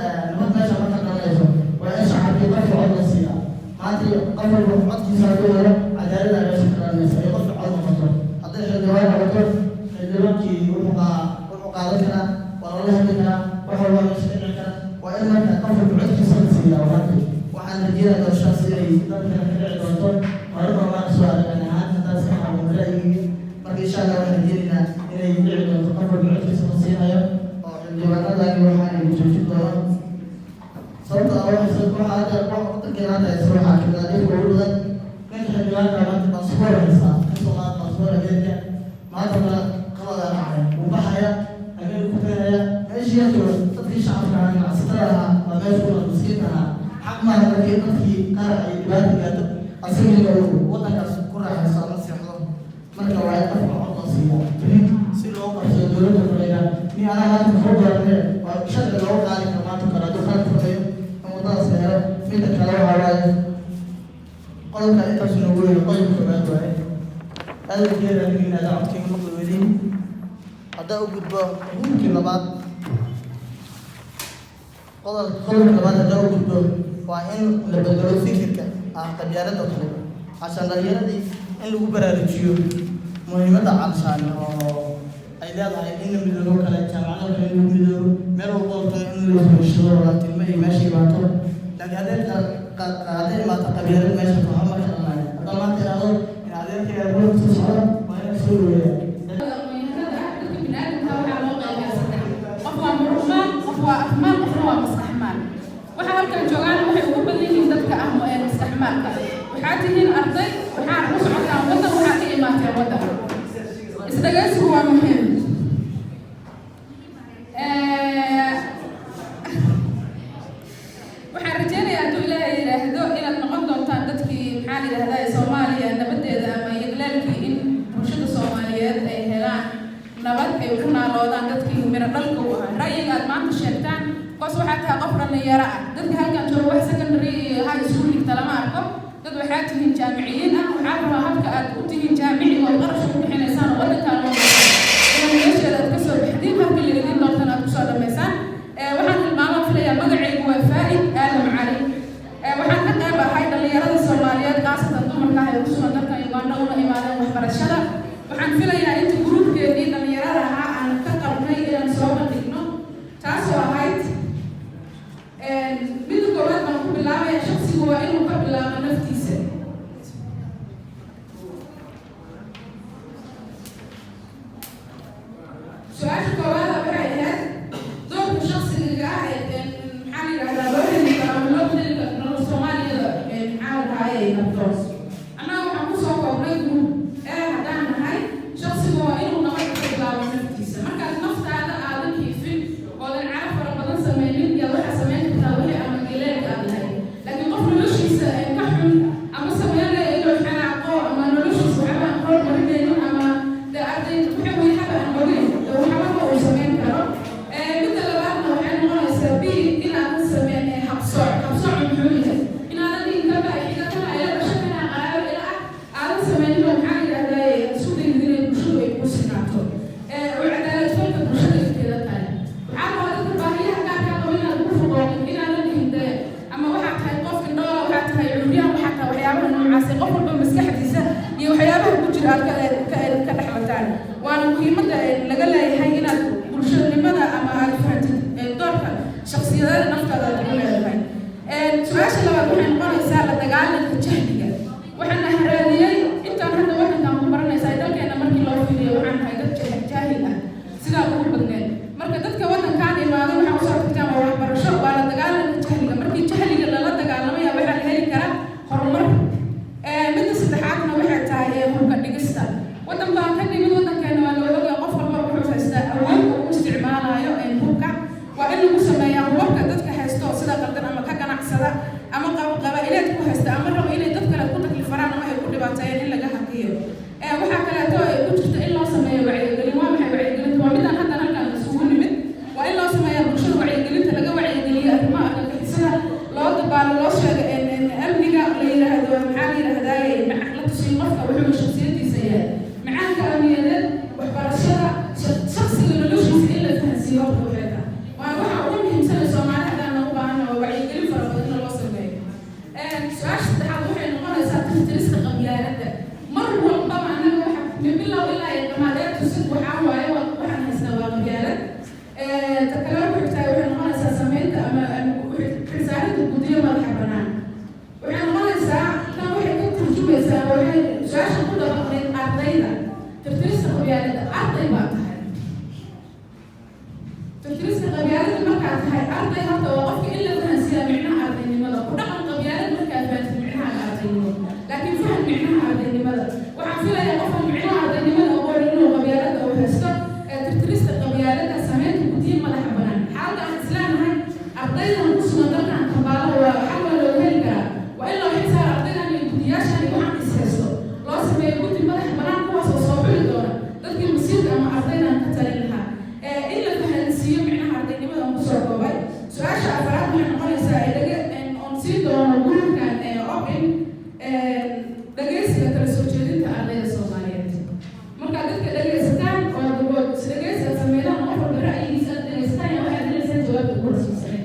meesha marka dhalanayso. Waa in shacabkii qofka cod la siiyaa. Maanta qof walba codkiisa hadduu helo, cadaalad ay meesha ka dhalanaysa, ay qofka cod noqoto. Hadday xildhibaan noqoto, xildhibaankii wuxuu qaadan karaa, waa lala hadli karaa, wax walba meesha ka dhici kara. Waa in marka qof walba codkiisa la siiyaa. Maanta waxaan rajeynayaa doorashadas inay dalkana ka dhici doonto. Horena waan soo aragnay ahaan haddaan iska xanuun ra'yigii. Marka insha Allah waxaan rajeynaynaa inay dhici doonto, qof walba codkiisa la siinayo oo xildhibaanadani waxaan joojin doono. Waxaa hadda wadankeena hadda haysta waxaa kamid ah dhibka ugu badan, ninka xildhibaanka maanta baasboor haysta, kasoo qaad baasboor Ameerika, maanta kale qalada dhacay, wuu baxaya, Ameerika ku tagaya, meeshii yartoo dadkii shacabka ahaa, ganacsatada ahaa, waa meesha ku nool miskiinka ahaa. Xaq maaha dadkii qaar ay dhibaata gaarto, asagina uu wadankaas ku raaxaysto ama seexdo. Marka waa in qofka cod loo siiya si loo qabsado dowladda koreya. Ni anaga hadda muxuu baranee, waa sharci loogu qaadi karo maanta kale hadduu qalad sameeyo in waddadaas la helo. Midda kale waxaa waaye qodobka intaas noogu weeye, qodobka koowaad waaye. Aad u jeeda yidhahda codkayga maqli weydiin. Haddaa u gudbo qodobkii labaad, qodobka labaad haddaa u gudbo, waa in la bedelo fikirka ah qabyaalada oo kale, cashaan dhalinyaradii in lagu baraarujiyo muhiimadda calshaan oo ay leedahay in la midoobo kale, jaamacado kale in lagu midoobo, meel walba oo kale in la heshado, walaaltinimo iyo meesha imaato. Laakiin hadday imaato qabyaalad, meesha waxba ma ka dhalanayo. Haddaa maanta idhaahdo in adeerkay abuurka soo socdo, waa inaan soo dhaweeya. Aqoon-yahanada ah, dadka biniaadamka waxaa loo qaybiyaa saddex: qof waa muruqmaal, qof waa afmaal, qofna waa maskaxmaal. Waxa halkan joogaan waxay ugu badan yihiin dadka ah ee maskaxmaalka. Waxaa tihiin arday, waxaana u socotaan waddan, waxaa ka imaateen waddan. Isdhagaysigu waa muhiim. Waxaan rajeynayaa, hadduu Ilaahay yidhaahdo, inaad noqon doontaan dadkii, maxaa la yidhahdaa, Soomaaliya nabadeeda ama yagleelkii, in bulshada Soomaaliyeed ay helaan nabad ay ku naaloodaan, dadkii miro dhalka u ahaa ra'yiga aad maanta sheegtaan. Koos waxaa tahay qof dhallinyaro ah. Dadka halkan jooga wax secondary iyo high school dhigta lama arko. Dad waxaa tihiin jaamiciyiin ah. Waxaa rabaa habka aad u tihiin jaamici oo qarashka ku bixinaysaan oo waddankaan loo inaad meesheeda aad kasoo baxdiin, habka la idiin doortan aad kusoo dhamaysaan. Waxaan tilmaamaan filayaa, magacaygu waa Faa'id Aadam Cali. Waxaan ka qayb ahay dhallinyarada Soomaaliyeed, khaasatan dumarka ah ee ku sugan dalka Uganda una imaadeen waxbarashada. Waxaan filayaa inta gruubkeennii dhallinyarada ahaa aan ka qabnay inaan soo bandhigno, taasoo ahayd midda koowaad baan ku bilaabaya: shaksigu waa inuu ka bilaabo naftiisa. Su-aasha koowaada waxay ahayd doorka shaksiga ah ee, maxaa la yidhahdaa, loo heli karo ama loo heli karo nolol Soomaaliyada, maxaa la dhahaye, nabdoon. Annaga waxaan kusoo koobnay group ee haddaan nahay, shaksigu waa inuu nabad ka bilaabo naftiisa. Markaad naftaada aadan hiifin oodan carab fara badan sameynin, yaad waxaa samayn kartaa wixii ama geleelka aad lahayd. Laakiin qof noloshiisa ka xun ama sameynaya inuu xanaaqo ama noloshiisa waxba aan horumarinaynin ama de arday waxa weye haba aan ogeyn, de waxba ma uu samayn karo. Midda labaadna waxay noqonaysaa b inaadan sameyn habsooc. Habsooc muxuu yahay? Inaadan dhihin kaba xiga, kana ila dhasho, kana qaraabo ila ah, aadan sameynin oo, maxaa la yidhahdaa, isku dayid inay bulshadu ay kuu sinaato oo cadaalad falka bulshada inteeda kale. Waxaa rabaa dadka baahiyaha gaarka qaba inaad ku foqoonin, inaadan dhihin de ama waxaa tahay qof indhoola, waxaa tahay curyaan, waxaa tahay waxyaabaha noocaas. Qof walba maskaxdiisa iyo waxyaabaha ku jira aad ka dhexlataan. Waana muhiimadda laga leeyahay inaad bulshanimada ama aad fahantid doorka shakhsiyadeeda naftaada aad ugu leedahay. Su-aasha labaad waxay noqonaysaa la dagaalanka jahliga. Waxaana haraadiyey intaan hadda waddankan ku baranaysaa, dalkeena markii loo fiiriyo waxaan nahay dad jaahil ah sidaa ugu badneed. Marka dadka waddankaan imaaday waxaa usoo tagtaan waa waxbarasho, waa la dagaalanka jahliga. Markii jahliga lala dagaalamaya waxaa la heli karaa horumar. Midda saddexaadna waxay tahay hubka dhigista. Waddan baan ka nimid, waddankeena waa loo ogaya, qof walba wuxuu haystaa awood uu u isticmaalayo hubka. Waa in lagu sameeyaa hubabka dadka haysto sida qaldan ama ka ganacsada ama qabaa'ileed ku haysta ama rabo inay dad kale ku taklifaraan ama ay ku dhibaateeyaan in laga hakiyo. Waxaa kaleeto ay ku jirta in loo sameeyo wacyigelin. Waa maxay wacyigelinta? Waa midaan haddan halkaan isugu nimid. Waa in loo sameeyaa bulshada wacyigelinta, laga wacyigeliyo arrimaha argagixisada, loo dabaalo, loo sheego amniga, la yidhaahdo, maxaa la yidhahdaaye, la tusiyo qofka wuxuu shaksiyadiisa yahay, macaanka amniyadeed, waxbarashada, shaksiga noloshiisa in la fahansiiyo. Horta waxay tahay waa waxa ugu muhiimsan ee Soomaali haddaan nagu baahana waa wacyigelin fara badan in loo sameeyo. Su-aasha saddexaad waxay noqonaysaa tirtirista qabyaaladda. Mar walbaba annaga waxa min bilow ilaa iyo dhamaadeed tusid waxaa waaye waxaan haysnaa waa qabyaalad. Ta kale ku xigtahay waxay noqonaysaa sameynta ama xilsaarinta guddiyo madaxa bannaan. Waxay noqonaysaa tan waxay ka turjumaysaa, waxay su-aasha ku dabaqnayd ardayda. hope in dhageysiga kala soo jeedinta ardayda Soomaaliyeed. Markaad dadka dhageysataan oo dhageysi aad sameydaan, qof walba ra'yigiisa aad dhageysataan, yaa waxaad heleysaan jawaabta ugu rasmisaneed.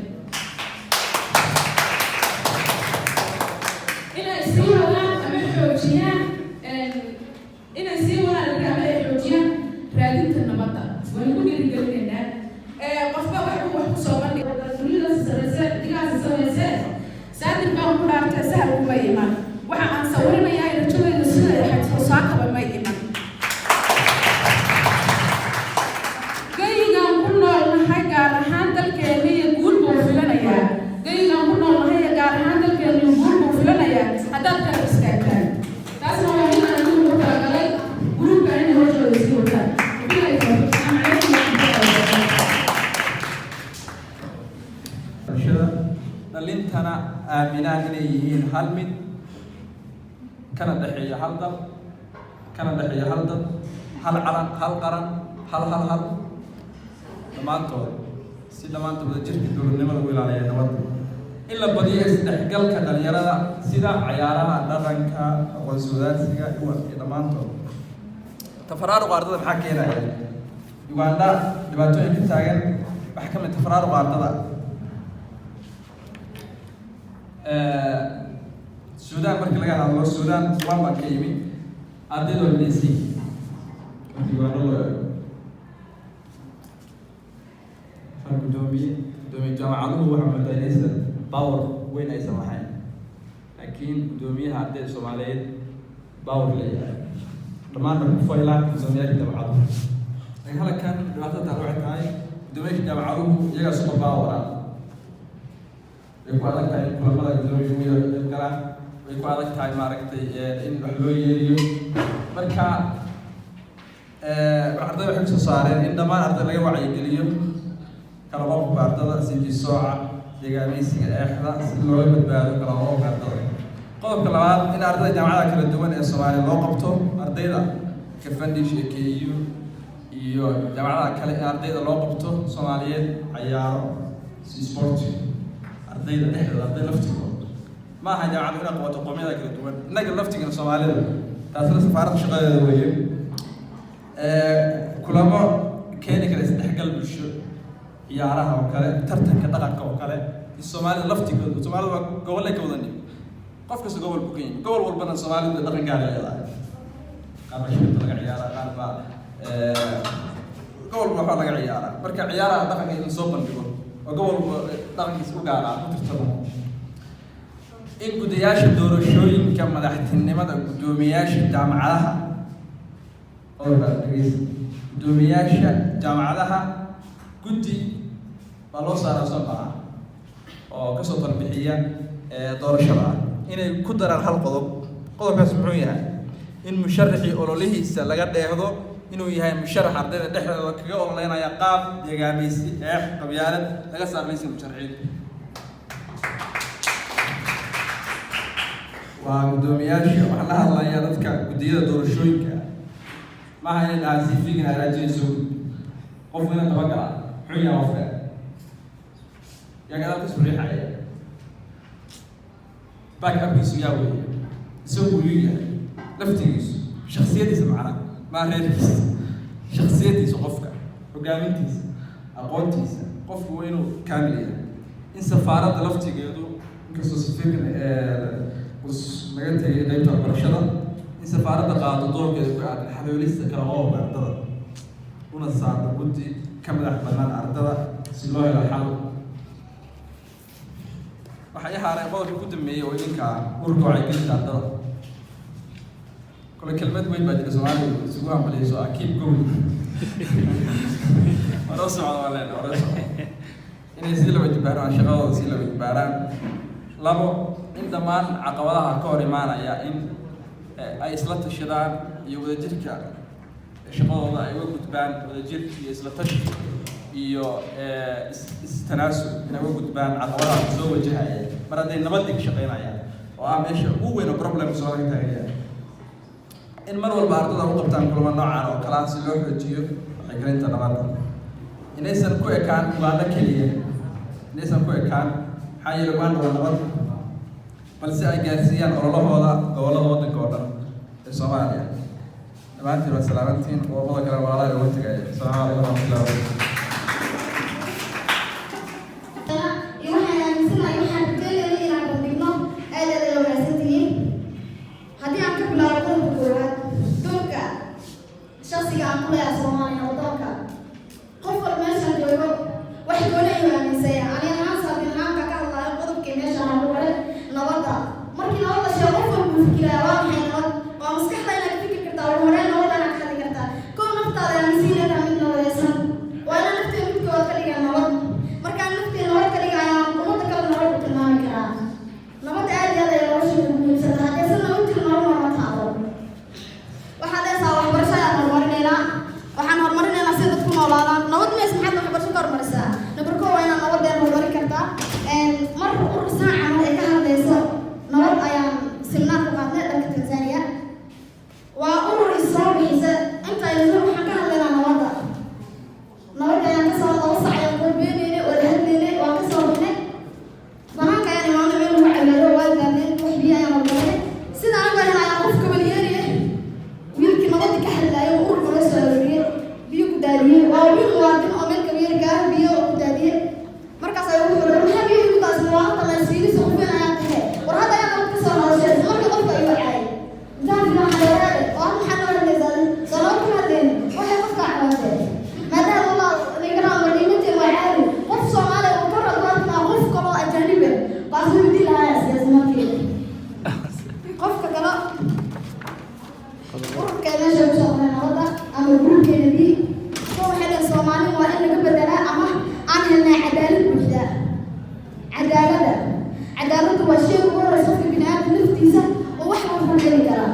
Inay sii wadaan ama xoojiyaan, inay sii wadaan ama ay xoojiyaan raadinta nabadda, waynu ku dhiirigelinaynaa. Qofba wax uu wax kusoo bandhig dunida sareyse digaasi samayse. Saadir baan ku dhaartay, sahal kuma iman. Waxa aan sawirinayaa rajadaydu siday ahayd soo saakaba may iman. Gayigaan ku noolnahay, gaar ahaan dalkeena, iyo guul buu filanayaa. Gayigaan ku noolnahay, gaar ahaan dalkeena, iyo guul buu filanayaa haddaad kala istaagtaan. Taasna waa mid aan anigu ugu talagalay gruubka inay hawshooda sii wataan. Wabillahi tawfiiq. Asalaamu calaykum waraxmatullahi wabarakaatu. Bulshada dhalintana aaminaan inay yihiin hal mid, kana dhexeeya hal dal, kana dhexeeya hal dad, hal calan, hal qaran, hal hal hal dhammaantood, si dhammaantood wadajirka dowladnimada u ilaaliya nabadda. In la badiyo isdhexgalka dhalinyarada, sida cayaaraha, dhaqanka, aqoonsi wadaagsiga iyo dhammaantood. Tafaraaruqa ardada maxaa keenaya? Uganda dhibaatooyin ka taagan waxaa ka mid tafaraaruqa ardada. Suudaan markii laga hadlo, Suudaan suudaan baan ka yimi, ardayda waa midaysan markii Uganda loo eego. Hal guddoomiye, guddoomiye jaamacaduhu waxaa moodaa inaysan power weyn aysan lahayn, laakiin guddoomiyaha ardayda Soomaaliyeed power leeyahay, dhammaanna ku faylaan guddoomiyaasha jaamacaduhu. Laakiin halkan dhibaatada taal waxay tahay guddoomiyaasha jaamacaduhu iyagaa super power ah. Way ku adag tahay in kulamada guddoomiya ugu qayb galaan, way ku adag tahay, maaragtay, in wax loo yeeriyo. Marka ardayda waxay kusoo saareen in dhammaan arday laga wacyigeliyo kala qoqobka ardada, sinji sooca, deegaameysiga, eexda, si looga badbaado kala qoqobka ardada. Qodobka labaad, in ardayda jaamacadaha kala duwan ee Soomaaliya loo qabto, ardayda Cavendish iyo KU iyo jaamacadaha kale, in ardayda loo qabto Soomaaliyeed cayaaro si sport, ardayda dhexdooda, arday laftigooda. Ma aha jaamacadu inay qabato qoomiyada kala duwan, innaga laftigana Soomaalida. Taasna safaaradda shaqadeeda weeye. Kulamo keeni kara isdhexgal bulsho, ciyaaraha oo kale, tartanka dhaqanka oo kale, iyo Soomaalida laftigooda. Soomaalida waa gobollay ka wadan, qof kasta gobol buu ka yimi, gobol walbana Soomaalida dhaqan gaar ay leedahay. Qaar baa shirta laga ciyaaraa, qaar baa gobol walba waxaa laga ciyaaraa. Marka ciyaaraha dhaqanka in soo bandhigo oo gobol walba dhaqankiisa u gaar ah ku tirtamo. In gudayaasha doorashooyinka madaxtinimada, guddoomiyaasha jaamacadaha, qodobka dhegeysa, guddoomiyaasha jaamacadaha guddi baa loo saaraa soo baxa oo kasoo talbixiya doorashada ah, inay ku daraan hal qodob. Qodobkaas muxuu yahay? In musharaxii ololihiisa laga dheehdo inuu yahay musharax ardayda dhexdooda kaga ololeynaya qaab deegaamaysi, eex, qabyaalad, laga saarmaysa musharaxiinta. Waa guddoomiyaasha waxaa la hadlayaa, dadka guddiyada doorashooyinka. Maaha inay dhahaan CV-gan hagaajinayso gudbi, qofku ina dabagala muxuu yahay, qofka yaa gadaal kasoo riixaya, back upkiisu yaa weeye, isagu uu yahay laftigiisu, shaksiyadiisa, macnaha maa reerkiisa, shaksiyadiisa, qofka hogaamintiisa, aqoontiisa, qofku waa inuu kaamil yahay. In safaaradda laftigeedu, inkastoo safiirkan laga tegay qeybta waxbarashada, in safaaradda qaado doorkeeda ku aadan xaloolista kala qoobka ardada, una saarto guddi ka madax bannaan ardada si loo helo xal. Waxaa ii haaray qodobka ugu dambeeyey oo idinka ah, ururka wacyigelinta ardada. Kole kelmad weyn baa jira Soomaaliya isugu hambaliyeyso ah "keep going", hore u socda. Waa leena hore u socda, inay sii laba jibaaraan shaqadooda, sii laba jibaaraan. Labo, in dhammaan caqabadaha ka hor imaanaya in ay isla tashadaan iyo wadajirka shaqadooda ay uga gudbaan, wadajir iyo isla tashi iyo istanaasul inay uga gudbaan caqabadaha soo wajahaya, mar hadday nabadii ka shaqeynayaan oo ah meesha ugu weyn oo problem soo laga taagaya. In mar walba ardada u qabtaan kulamo noocan oo kale ah si loo xoojiyo wacyigelinta nabadda. Inaysan ku ekaan Uganda keliya, inaysan ku ekaan, maxaa yeelay Uganda waa nabad. Balse ay gaarsiiyaan ololahooda gobollada waddanka oo dhan ee Soomaaliya. Dhammaantiin waa salaamantiin. Qodobada kale walaalaha uga tegaya. Asalaamu calaykum waraxmatullahi wabarakatu. Iyo waxaan aaminsanahay, waxaan rajeynayna inaan bandhigno. Aad aad ay wanaagsan tihiin. Haddii aan ka bilaabo qodobka koowaad, doorka shaksiga aan ku leeyahay Soomaaliya wadoonka, qof walba meeshaan joogo wax gooni ayuu aaminsanya. Ani ahaan, saabin ahaanka ka hadlaayo, qodobkii meeshaan aan ku qoray nabadda. Markii nabadda sheego, qof walba uu fikiraya: waa maxay nabad? Waa maskaxda inaad ka fikir kartaa. Ugu horreyn nabadda inaad ka hadli kartaa. Kow, naftaada aaminsiin tahay mid nabadaysan. Waa inaan nafteeda midkood ka dhigaa nabad. Markaan nafteeda nabad ka dhigaya, ummadda kale nabad u tilmaami karaa. Nabadda aad iyo aad ay nolosha ugu muhiimsan tahay. Haddaysan nabad jirin, nolol nooma taalo. Waxaad leesaa waxbarasho ayaan horumarinaynaa, waxaan horumarinaynaa si dadku noolaadaan. Nabad mees maxaad waxbarasho ka horumarisaa? Number kow, waa inaad nabadeen horumarin kartaa. Mar urur saan camal ay ka hadlayso nabad ayaan seminar ku qaadnay dalka Tanzania. Waa urur isoo bixisa inta ay waxaan ka hadlaynaa nabadda. Nabadda ayaan kasoo 2 sac ayaan qurbeynayna, wada hadlaynay. Waan kasoo baxnay, banaanka ayaan imaanay, meel lagu cabeeyo waa gaadneen, wax biyo ayaan walbaday. Sida anagu ahan ayaan qof kabalyeeriye, wiilkii nabadda ka hadlaayay oo ururka loo soo arooriyey, biyo ku daadiyey. Waa wiil muwaadin oo meel kabalyeeri ah biyo ku daadiyey. Markaas ayuu wuxuu yiri: "Maxaa biyo igu daasay? Waa hadda la isfiiriso, qof weyn ayaa tahay. War hadda ayaa nabad kasoo hadashay." Isla markii qofka ayuu caayay. Intaan filan xayawaade oo hadda maxaa noo hadlaysaa? Soo nabad kuma hadlaynin. Waxay qofka caawatay maadaama wallah ninkana wadiimanteen waa caadi. Qof Soomaali oo kor adwaarkaa, qof kaloo ajaanib ah baas wuu dili lahaa siyaasi. Markii qofka kale ururka meesha kusoo qoray nabadda ama gruubkeena B kuwa, waxay dhaheen Soomaali waa in laga bedelaa ama aan helnaa cadaalad buuxda. Cadaaladda, cadaaladdu waa shay ugu horeysa qofka bini aadam naftiisa oo wax walba heli karaa.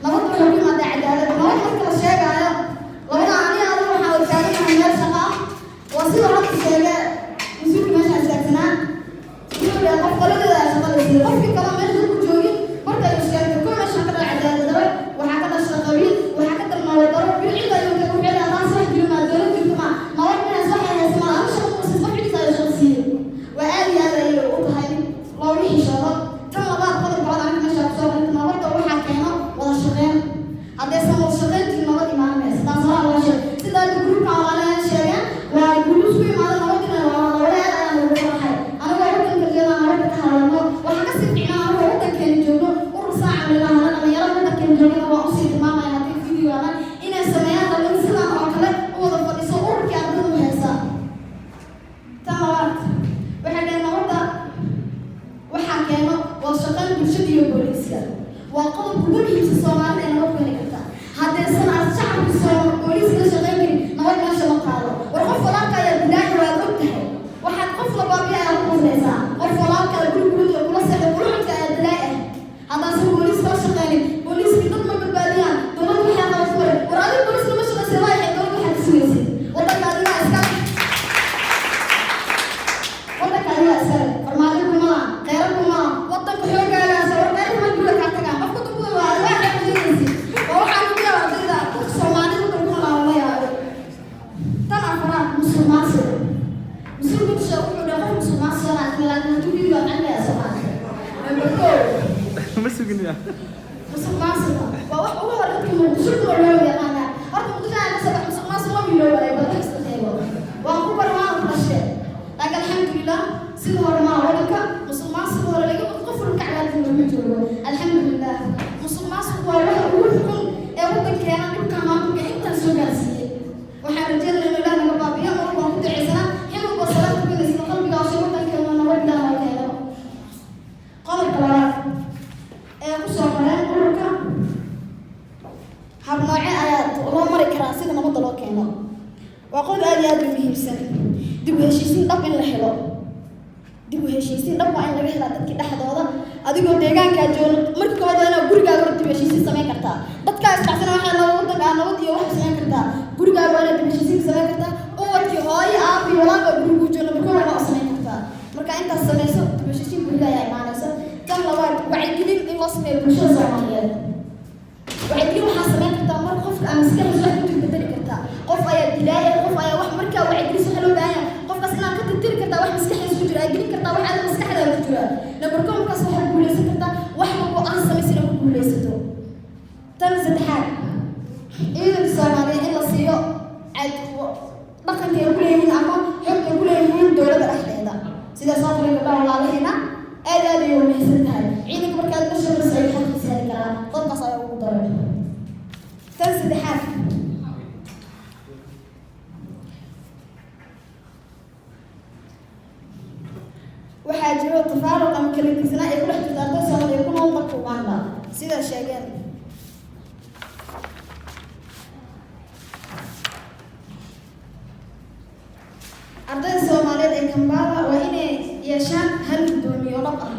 Nabadda waxay ku imaadaa cadaalad. Nabad marka la sheegaayo, labada ani adiga waxaa taaganahay meel shaqa ah. Waa sidoo hadda sheege mas-uulka meeshaan istaagsanaa. Wuxuu dhahay qof qoladeeda aa shaqa la siiyey, qofkii kale meesha ku joogin. Marka ay sheegtay ko meeshaan ka dhala cadaalad daro, waxaa ka dhasha qabiil, waxaa ka dal nabad daro. Bil cid ayuu wuxuu leeyahay taas wax jiro maa, dowlad jirto maa, nabad minaas waxay haysa maa, ama shaqa kusiis qof cidiisa ayuu shaqa siiyey. Waa aad iyo aad ayay u tahay mid looga xishoodo. Tan labaad, qodobka labaad aniga meesha kusoo qorta, nabadda waxaa keeno wada shaqeyn. Haddaysan wada shaqeyn jirin, nabad imaan maysa. Taas horaa loo sheegay. Sida hadda gruubkan walaalahan sheegeen, waa gruub isku imaada nabadina waa nabad. Aad ayaan ugu farxay anigoo waddanka jeeda nabadda ka hadalno. Waxaa kasii fiicnaa anigoo waddankeena joogno urur saaca milahana. Dhalinyarada waddankeena joogana waan usii tilmaamaya haddii videoana inay sameeyaan dhalin sidan oo kale u wada fadhiso ururkii ardada u haysaa. Tan labaad waxay dhaheen nabadda waxaa keeno wada shaqayn bulshada iyo booliiska. Waa qodobka ugu muhiimsan Soomaalida ee nabad ku heli karta. Haddaysan aad shacabka soo booliiska la shaqayn karin, nabad meesha ma qaado. War qof walaalka ayaa dilaahi, waad og tahay. Waxaad qof labaabiya ayaad ku qoslaysaa. Qof walaalka guri guriga kula seexday, kula cunta ayaa dilaay ah. Haddaasan booliiska la shaqaynin, booliiskii dad ma badbaadiyaan, dowladdu waxay qabato male. War adiga booliiska ma shaqaysay, waa yaxay dowladdu waxaad ka sugaysid? Waddanka adigaa iska, waddanka adigaa iskale. Farmaajo kuma laha, kheyra kuma laha waddanka xoogaagaasa. War kheyra kuma guriga kaa tagaan qofka dunkuda waa waa xeeb sheegaysid. Waa waxaan ugu yaaba ardayda dadka Soomaalida waddanka ku noolaa la yaabo. Tan afraad, musuqmaasuq. Mas-uulka dusha wuxuu dhahay qof musuqmaasuq laakiin hadduu video camiyaa Soomaaliya. Number kow, Ma sugin ya. Musuqmaasuqa waa wax ugu hor dadka Muqdisho ku nool loo yaqaanaa. Horta Muqdisho aan kasoo bax, musuqmaasuq ma miloobay, bal wax iska sheego. Waan ku bar, waan ku dhashay, laakiin alxamdulilah sidii hore maa waddanka. Musuqmaasuq hore laga qof walba ka cadaadin lama joogo, alxamdulilah. Musuqmaasuq waa waxa ugu xun ee waddankeena dhibka maamulka intaan soo gaarsiiyey. Waxaan rajeynaya inuu Ilaah naga baabiyo. Mar walba waan ku ducaysanaa, xil walba salaad tukanaysa qalbiga oo waddankeena nabad Ilaah noo keeno. Qodobka labaad ee kusoo qoreen ururka, hab nooce ayaa loo mari karaa sida nabadda loo keeno? Waa qodob aad iyo aad u muhiimsan. Dib u heshiisiin dhab in la helo. Dib u heshiisiin dhab waa in laga helaa dadkii dhexdooda. Adigoo deegaankaa joogo, marka koowaad waa inaad gurigaaga hor dib u heshiisiin samayn kartaa. Dadkaa isdhacsana waxaa loo waddanka aa nabad iyo wax samayn kartaa. Gurigaaga waa inaad dib u heshiisiin samayn kartaa. Ubadkii, hooyo, aab iyo walaal baa gurigu jooga, marka waa inaad u samayn kartaa. Marka intaas samayso, dib u heshiisiin guriga ayaa imaanaysa. Tan labaad, wacyigelin in loo sameeyo bulshada Soomaaliyeed. Wacyigelin waxaa samayn kartaa mar qofka aan maskaxdiisa wax ku bedeli kartaa. Qof ayaa dilaaya, qof ayaa wax. Markaa wacyigelis waxaa loo baahan yahay qofkaas inaad ka tirtiri kartaa wax maskaxdiisa ku jira, aad gelin kartaa wax aad maskaxdaada ku jira. Number kow, markaas waxaad guuleysan kartaa. Guuleysato. Tan saddexaad, ciidanka Soomaaliya in la siiyo dhaqanka ay ku leeyihiin ama xogta ay ku leeyihiin dowladda dhexdeeda. Sidaas oo kale gabdhaha walaalaheena aad aad ayay u mahadsan tahay. Ciidanka markaad la shaqeyso ayuu xaqiisa heli karaa. Qodobkaas ayaa ugu daray. Tan saddexaad, waxaa jiro tafaaruq ama kala gedisnaan ay ku dhex jirto arday Soomaaliya ku nool dalka Uganda, sida sheegeen ardayda Soomaaliyeed ee Kampala, waa inay yeeshaan hal guddoomiye oo dhab ah.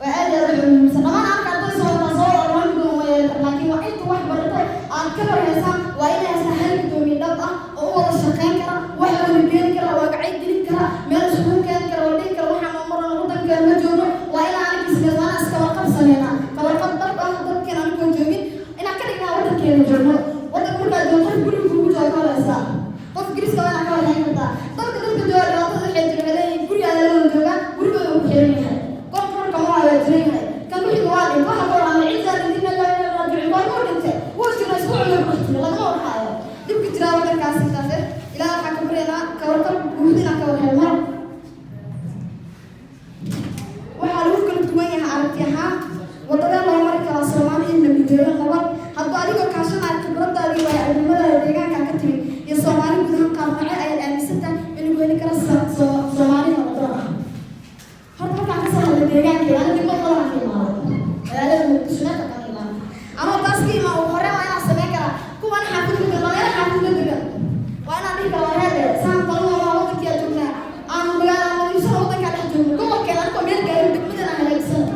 Waa aad iyo aad u muhiimsan. Dhammaan arka ardayda Soomaaliyeed soo wada hal guddoomiye waa yeelan, laakiin waa inta wax barato aad ka warhaysaan, waa inay haystaan hal guddoomiye dhab ah oo u wada shaqeyn kara, wax wada keeni kara, waa gacay gelin kara, meel isugu keeni kara, oo dhihi kara waxaan oo marana wadankeena ma joogno. Waa inaan aniga islees, waa inaan iska warqab sameynaa, ka warqab dhab ah dalkeena anigoo joogin inaan ka dhignaa wadankeena joogno. Wadanka markaa joogto, qof guriga kugu jooga ka warhaysaa, qof Ingiriiska waa inaa ka warhayn kartaa. Dalka dadka jooga dhibaatada waxay jira, waxay leeyihiin guriga ayaa la wada joogaa, gurigooda uu ku xiran yahay, qofka marka ma waa jiran yahay, kan ku xiga waa dhintay, waxa ka warama ciisaa dhintay, meel raajici waa ku dhintay, wuu jira isku cumur ku jira, lagama warhaayo dhibka jiraa wadankaas. Intaas ilaa waxaa ka baryaynaa ka warqab guud inaan ka warhelno. Waxaa lagu kala duwan yahay aragti ahaan wadadee loo mari karaa Soomaali in la mideeyo nabad. Hadduu adigoo kaashanaya khibradaadii, waayo aragnimadaada deegaanka ka timid iyo Soomaali guud ahaan, qaab noocee ayaad aaminsan tahay in lagu heli karo Soomaali nabadoon ah? Horta markaan kasoo hadla deegaankeyga, ana degmo badan ka imaaday, magaalada Muqdisho meel ka imaan, anoo taas ka imaan, ugu horreyn waa inaan sameyn karaa kuwan xaafid ku degan, dhalinyaro xaafid la degan, waa inaan dhihi karaa wareede saan talada waa wadankii aan joognaa, aan magaala nadiifsana, wadankaa dhex joogno, gobolkeena anigoo meel gaarin degmadan aan hagaajisano,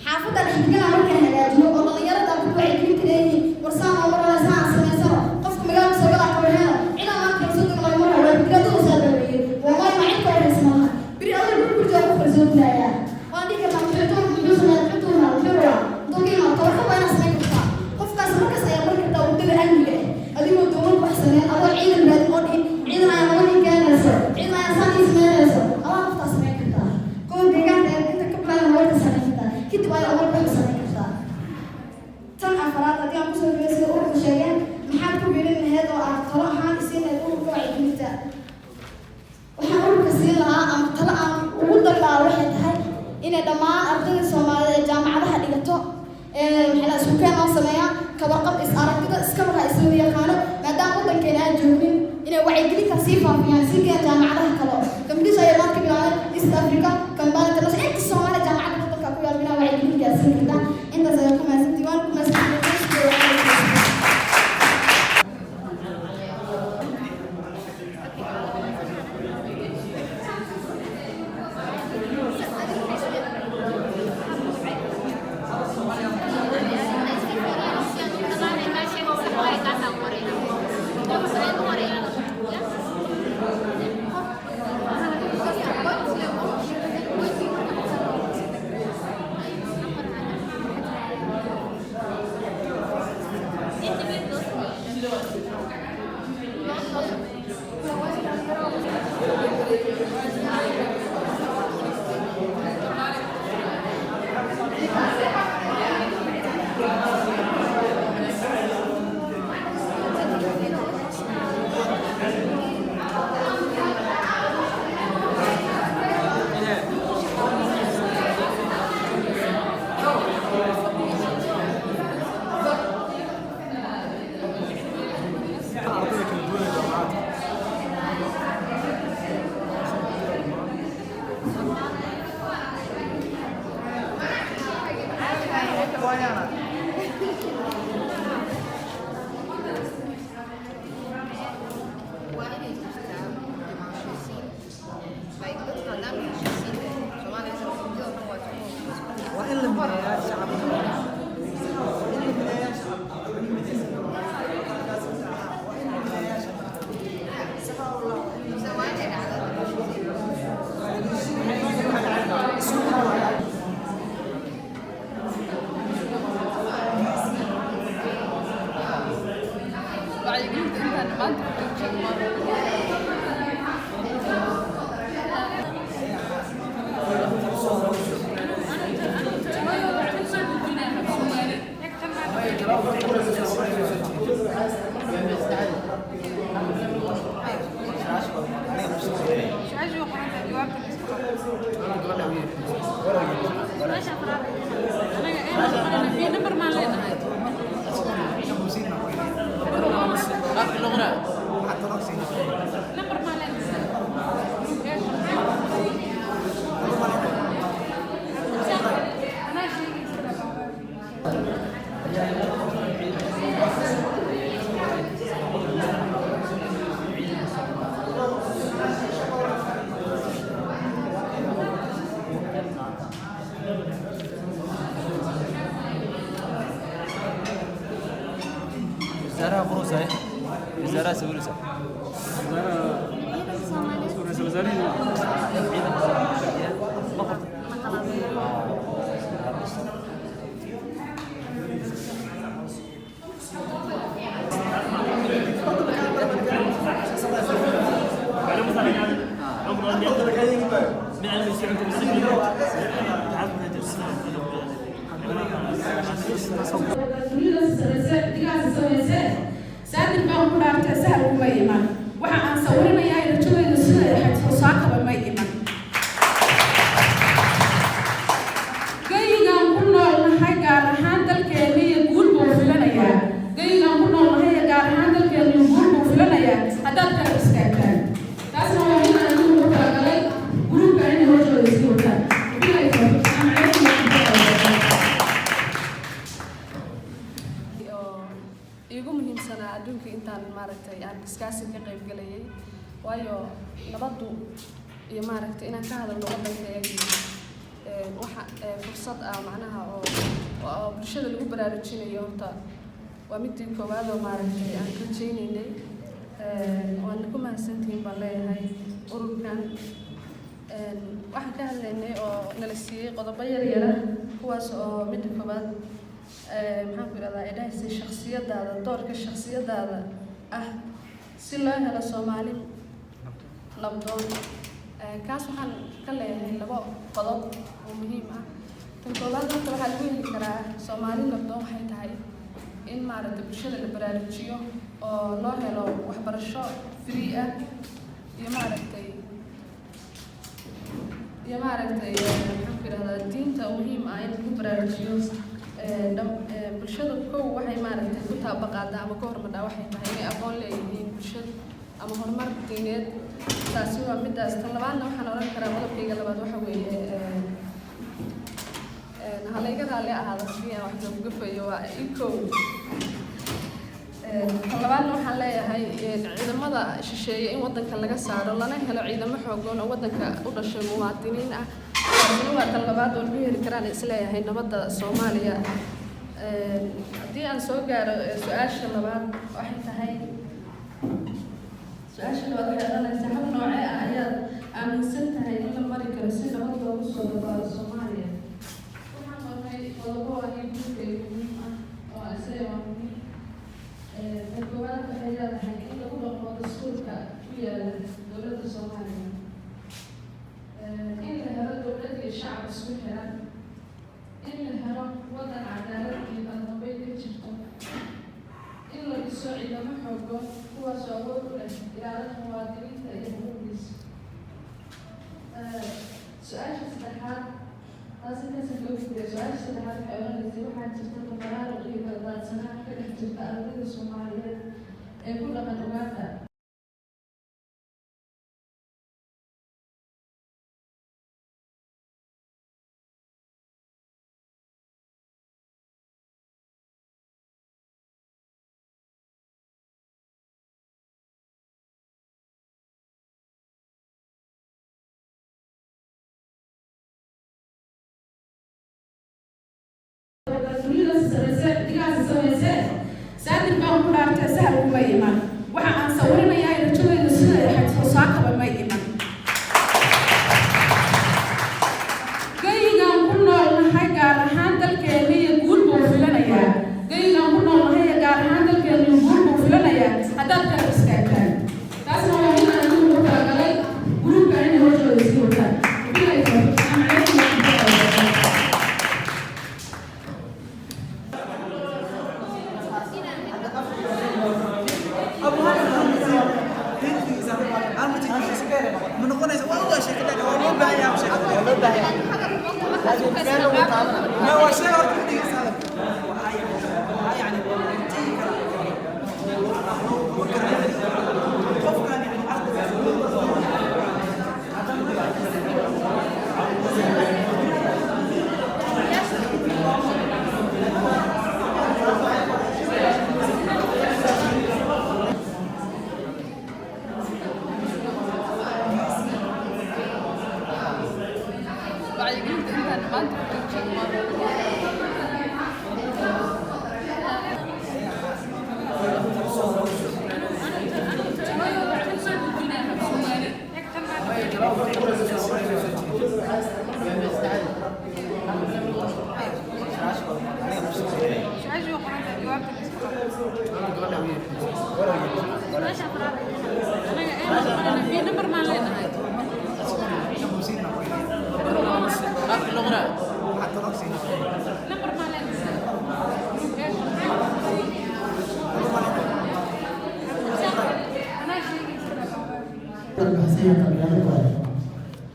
xaafadda dhex degana markaan hagaajino oo dhalinyarada ku wacyigelin leeyihiin, war saan oo marana saan aan samaysano, qofka magaalada soo galaa ka warheeno, cidaan maanta kala soo dego lagama rabo, waa fikradada saa daaweeyey, waa maayo ma cid ka warhaysa malaha. Beri adoo guri ku jooga qof kala soo gudaayaa, waan dhihi karnaa muxuu muxuu sameeyaa, muxuu tuunaa, muxuu rabaa, muxuu ka imaado. Tawarka waa inaad samayn kartaa. Qofkaas markaas ayaa mari kartaa waddada amniga ah, adigoo dowlad wax sameyn, adoo ciidan raadin oo dhihin ciidan ayaa nabadii keenayso, ciidan ayaa saan ii sameynayso, adaa naftaa samayn kartaa. Koo deegaanka ayaa inta ka bilaabay nabadda samayn kartaa, kadib ayaa umarka wax samayn kartaa. Tan afaraad, haddii aan kusoo gabay, sida ururka sheegeen, maxaad ku biirin lahayd oo aad talo ahaan isiin lahayd ururka wacyigelinta? Waxaan ururka siin lahaa ama talo aan ugu dari lahaa waxay tahay inay dhammaan ardayda Soomaaliyeed ee jaamacadaha dhigato maxaa la isku keen oo sameeyaan kawarqab, is aragtida iska warha, iswada yaqaano, maadaama wadankeena aan joognin, inay wacyigelinta sii faafiyaan, sii keenaan jaamacadaha kale. Kambilis ayaa maanta ka bilaabay East Africa, Kampala International, inta Soomaaliya jaamacadda wadanka ku yaal inaa wacyigelin gaarsiin kartaa. Intaas ayaa ku mahadsantii, waan ku mahadsantii. Ardayda kala duwan ee jaamacadka. Waa inay jirtaa heshiisiin, like dadka haddaan heshiisiin Soomaaliya sidoo dhan waa isku Waa in la mideeyaa shacabka, waa in la mideeyaa shacabka, waa in la mideeyaa shacabka. Mise waa inay dhacdo heshiisiin. Isku mid waaye. Wacyigelinta intaan maanta ku joogno. Number maan leenahay. Number maan leenahay. Anaa sheegi karaa. Wasaaraha qurusa eh, wasaaraha sawiraysa. Ra'iisul wasaarihii. Ciidanka Soomaaliyeed ma qorto. Dunida samayse, digaasa samayse, saadir baan ku dhaartay, sahal kuma iman. Waxa aan sawirinayaa rajadaydu siday ahayd soo may iman. Gayigaan ku noolnahay, gaar ahaan dalkeena, iyo guul buu filanayaa. Gayigaan ku noolnahay, gaar ahaan dalkeena, iyo guul buu filanayaa haddaad kala istaagtaan. Taasna waa mid aan anigu ugu talagalay gruubka inay hawshooda sii wataan. Wabillahi tawfiiq. Asalaamu calaykum waraxmatullahi wabarakaatu. Oo iigu muhiimsanaa adduunka intaan maaragtay aan discussion ka qayb galayay, waayo nabaddu iyo maaragtay inaan ka hadalno waddankayagii waxa fursad ah macnaha oo bulshada lagu baraarujinayo. Horta waa midii koowaad oo maaragtay aan rajaynaynay. Waana ku mahadsantihiin baan leeyahay ururkan. Waxaan ka hadlaynay oo nala siiyey qodobo yar yara, kuwaas oo midda koowaad maxaan ku idhahdaa ay dhahaysay shakhsiyadaada, doorka shakhsiyadaada ah si loo helo Soomaali nabdoon. Kaas waxaan ka leeyahay labo qodob oo muhiim ah. Tan koowaad horta waxaa lagu heli karaa Soomaali nabdoon waxay tahay in maaragtay bulshada la baraarujiyo oo loo helo waxbarasho free ah iyo maaragtay maxaan ku idhahdaa diinta muhiim ah in lagu baraarujiyo bulshada. Kow waxay maaragtay ku taabaqaadaa ama ka hormadhaa waxay tahay inay aqoon leeyihiin bulshadu ama horumar diineed. Taasi waa midaas. Tan labaadna waxaan oran karaa, qodobkayga labaad waxa weeye, ha layga raalli ahaado haddii aan wax gafgafayo, waa ikow. Tan labaadna waxaan leeyahay ciidamada shisheeye in wadanka laga saaro, lana helo ciidamo xoogan oo wadanka u dhashay, muwaadiniin ah. Taasina waa tan labaad oo lagu heli karaan isleeyahay nabadda Soomaaliya. Haddii aan soo gaaro su-aasha labaad, waxay tahay su-aasha labaad waxay odhanaysaa: hab noocee ah ayaad aaminsan tahay in la mari karo si nabad loogu soo dabaalo Soomaaliya? Waxaan qornay qodobo aniga guurkayga muhiim ah oo aan isleeyahay waa muhiim. Tan koowaad waxay leedahay in lagu dhaqmo dastuurka ku yaala dowladda Soomaaliya, in la helo dowlad iyo shacab isku xiran, in la helo wadan cadaalad iyo kala dambeyn ka jirto, in la dhiso ciidamo xoogan kuwaasoo awood u leh ilaalinta muwaadiniinta iyo xuquuqdiisa. Su-aasha saddexaad taas intaas loo gudbiya. Su-aasha saddexaad waxay odhanaysay: waxaa jirta tafaraaruq iyo kala daadsanaan ka dhex jirta ardayda Soomaaliyeed ee ku dhaqan Uganda. Dunida samayse, digaasa samayse, saadir baan ku dhaartay, sahal kuma iman. Waxa aan sawirinayaa rajadaydu siday ahayd soo saakaba may iman. Gayigaan ku noolnahay, gaar ahaan dalkeena, iyo guul buu filanayaa. Gayigaan ku noolnahay, gaar ahaan dalkeena, iyo guul buu filanayaa haddaad kala istaagtaan. Taasna waa mid aan anigu ugu talagalay gruubka inay hawshooda sii wataan. Wabillahi tawfiiq. Asalaamu calaykum waraxmatullahi wabarakaatu. Ma noqonaysa waa sheekada waa loo baahan yahay, sheekada waa loo baahan yahay. Ma waa sheeg horta, dhegeysa hadalka.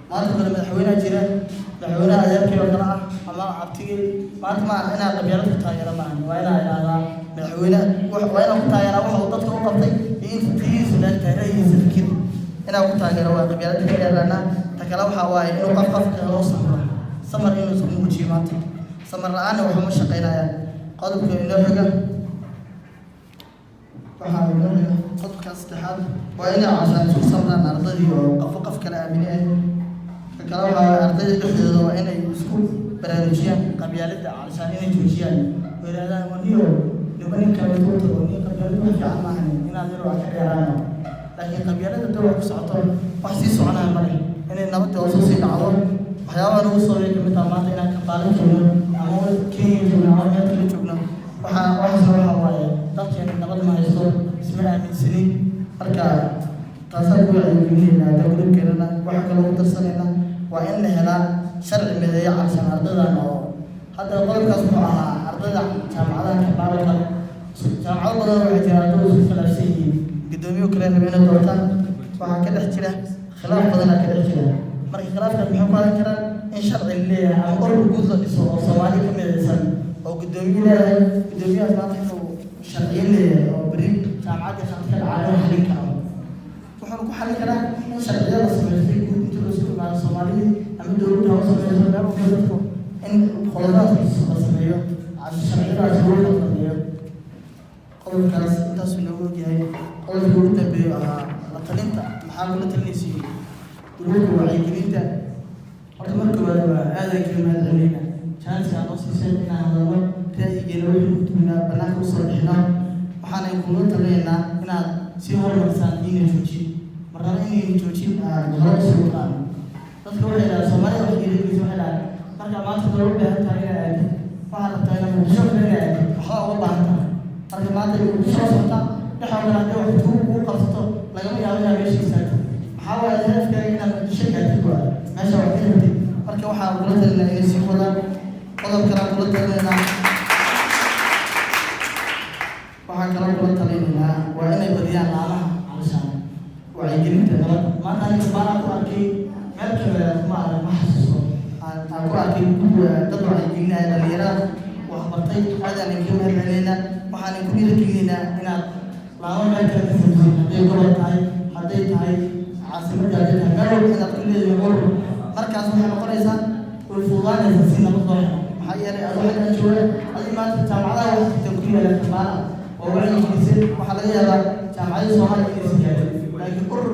Maanta kale madaxweynaha jira, madaxweynaha adeerkii oo kale ah ama abtigii. Maanta ma aha inaa qabyaalad ku taageero, maahan. Waa inaa idhahdaa madaxweyne, waa inaan ku taageeraa waxa uu dadka u qabtay iyo inta tigiisu leegtahay, ra'yigiisa, fikir inaan ku taageero. Waa qabyaalada ka dheeraanaa. Ta kale waxaa waaye inuu qof qofka loo samro, samar inuu isku muujiyo. Maanta samar la-aanna waxuma shaqaynayaan. Qodobka inoo xiga, waxaa inoo xiga qodobka saddexaad, waa inay casaan isku samraan ardaydii oo qofo qof kale aamine ah. Ka kale waxaa waaye ardayda dhexdooda waa inay isku baraarujiyaan qabyaaladda, calashaan inay joojiyaan oo yidhahdaan, waniyo niba nin kale u tago, nin qabyaalad wax fiican maahan, inaad yar waa ka dheeraano. Laakiin qabyaalada hadda wax ku socoto, wax sii soconaya male, inay nabadda hoos usii dhacdo. Waxyaabaha nagu soo kamid ah maanta inaan Kampala joogno ama Kenya joogno ama meel kale joogno, waxaa waxaasna waxaa waaye dalkeena nabad ma haysto, isma aaminsanin. Marka taasaan ku wacyigelinayna hadda group-keenana. Waxaa kaloo ku darsanaynaa waa in la helaa sharci mideeyo calshan ardadan oo hadda qodobkaas wuxuu ahaa ardayda jaamacadaha Kampala kale. Jaamacado badan waxay jira ardaydu isku khilaafsan yihiin, guddoomiye kale rabe inay doortaan, waxaa ka dhex jira khilaaf badanaa ka dhex jira. Marka khilaafkaas maxay ku hadan karaan? In sharci la leeyahay ama urur guud la dhiso oo Soomaali ka midaysan oo guddoomiye leeyahay, guddoomiyahaas maanta inuu sharciyo leeyahay oo beri jaamacaddii khad ka dhacaa inuu xalin karo. Wuxuuna ku xalin karaa in sharciyo la sameystay guud inta laisku imaado Soomaalidii ama dowladda ha u sameyso meel walba dadku in qodobadaas la sameeyo, sharciyadaas lagu kala sameeyo. Qodobkaas intaasuu noogu ogyahay. Qodobka ugu dambeeyo ahaa la talinta. Maxaa kula talinaysiin group-ka wacyigelinta? Horta marka koowaad waa aadan kaga mahadcelinayna chance-ka aad noo siiseen inaan hadalno, ra'yigeena wixii ku duwnaa bannaanka usoo bixino. Waxaana kula talinaynaa inaad sii horumarisaan, inayna joojin marnaba, inayna joojin, aad hore usii wadaan. Dadka waxay dhahaan, Soomaalida wax dhiirigelisa, waxay dhahaan marka maanta kale u baahan tahay inaad aadid, waxaad rabtaa inaad Muqdisho kale inaad aadid, waxbaa uga baahan tahay. Marka maanta Muqdisho socota dhexoo kale haddii wax kugu qabsato, lagama yaabo inaad meesha istaagto. Maxaa waaye? Hadafkaaga inaad Muqdisho gaartid, waa meesha wax ka rabtid. Marka waxaan kula talinaa inay sii wadaan. Qodob kale kula talinaynaa, waxaan kaloo kula talinaynaa waa inay badiyaan laamaha calashaan wacyigelinta nabadda. Maanta aniga baanaan ku arkay, meel kale ma arag, ma xasuusto aan ku arkay dad wacyigelinaya dhalinyarada waxbartay. Aadaan idinka mahadcelinaynaa. Waxaan ku dhiirigelinaynaa inaad laamo meel kale ka sameysid, hadday gobol tahay, hadday tahay caasimadda, hadday tahay meel walba inaad ku leedahay urur. Markaas waxay noqonaysaa, way fududaanaysaa si nabad loo helo. Maxaa yeelay ad waxaa jooga adi maanta jaamacadaha wax jirta ku yaala Kampala oo wacyigelisay, waxaa laga yaabaa jaamacadii Soomaaliya inaysan gaarin. Laakiin urur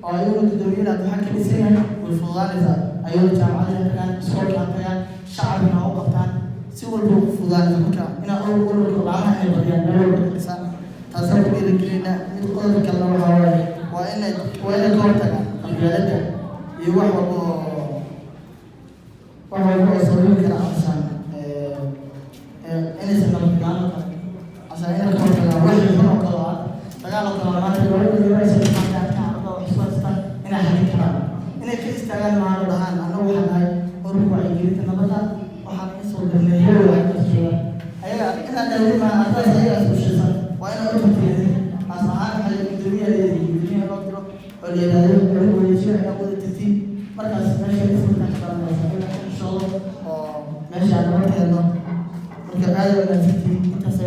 oo ayaguna guddoomiye inaad waxaa ka dhisan yahay, way fududaanaysaa ayaguna jaamacadaha tagaan, iskoolka ha tagaan, shacabkana ha u qabtaan, si walba u fududaanaysa. Marka inaa ururka laamaha inay badiyaan, meel walba ka dhisaan, taasaan ku dhiirigelinaa. Mid qodobka kalena waxaa waaye waa inay ka hortagaan qabyaaladda iyo wax walba oo sababi kara cashaan inaysan nabad imaan oo kale, cashaan inay ka hortagaan wixii xun oo kale oo ah dagaal oo kale. Maanta laba dhalinyaro aysan maanta arkaan arda wax isku haystaan, inay xalin karaan, inay ka istaagaan maana dhahaan, annagu waxaan nahay ururka wacyigelinta nabadda, waxaan ka soo dirnay hebel wax ka jooga ayaga inaad dhahdin maaha. Ardaas ayaga isku shiisan waa inaad u tagtiyadin as ahaan waxaa guddoomiyaha leedahay, guddoomiyaha loo diro oo la yidhaahdo adigu wareejiyo inaad wada tagtiin. Markaas meesha ismarkaa ka baranaysa in la xishoodo oo meesha aan nabad ka helno. Marka aad wanaagsantihiin. Intaas.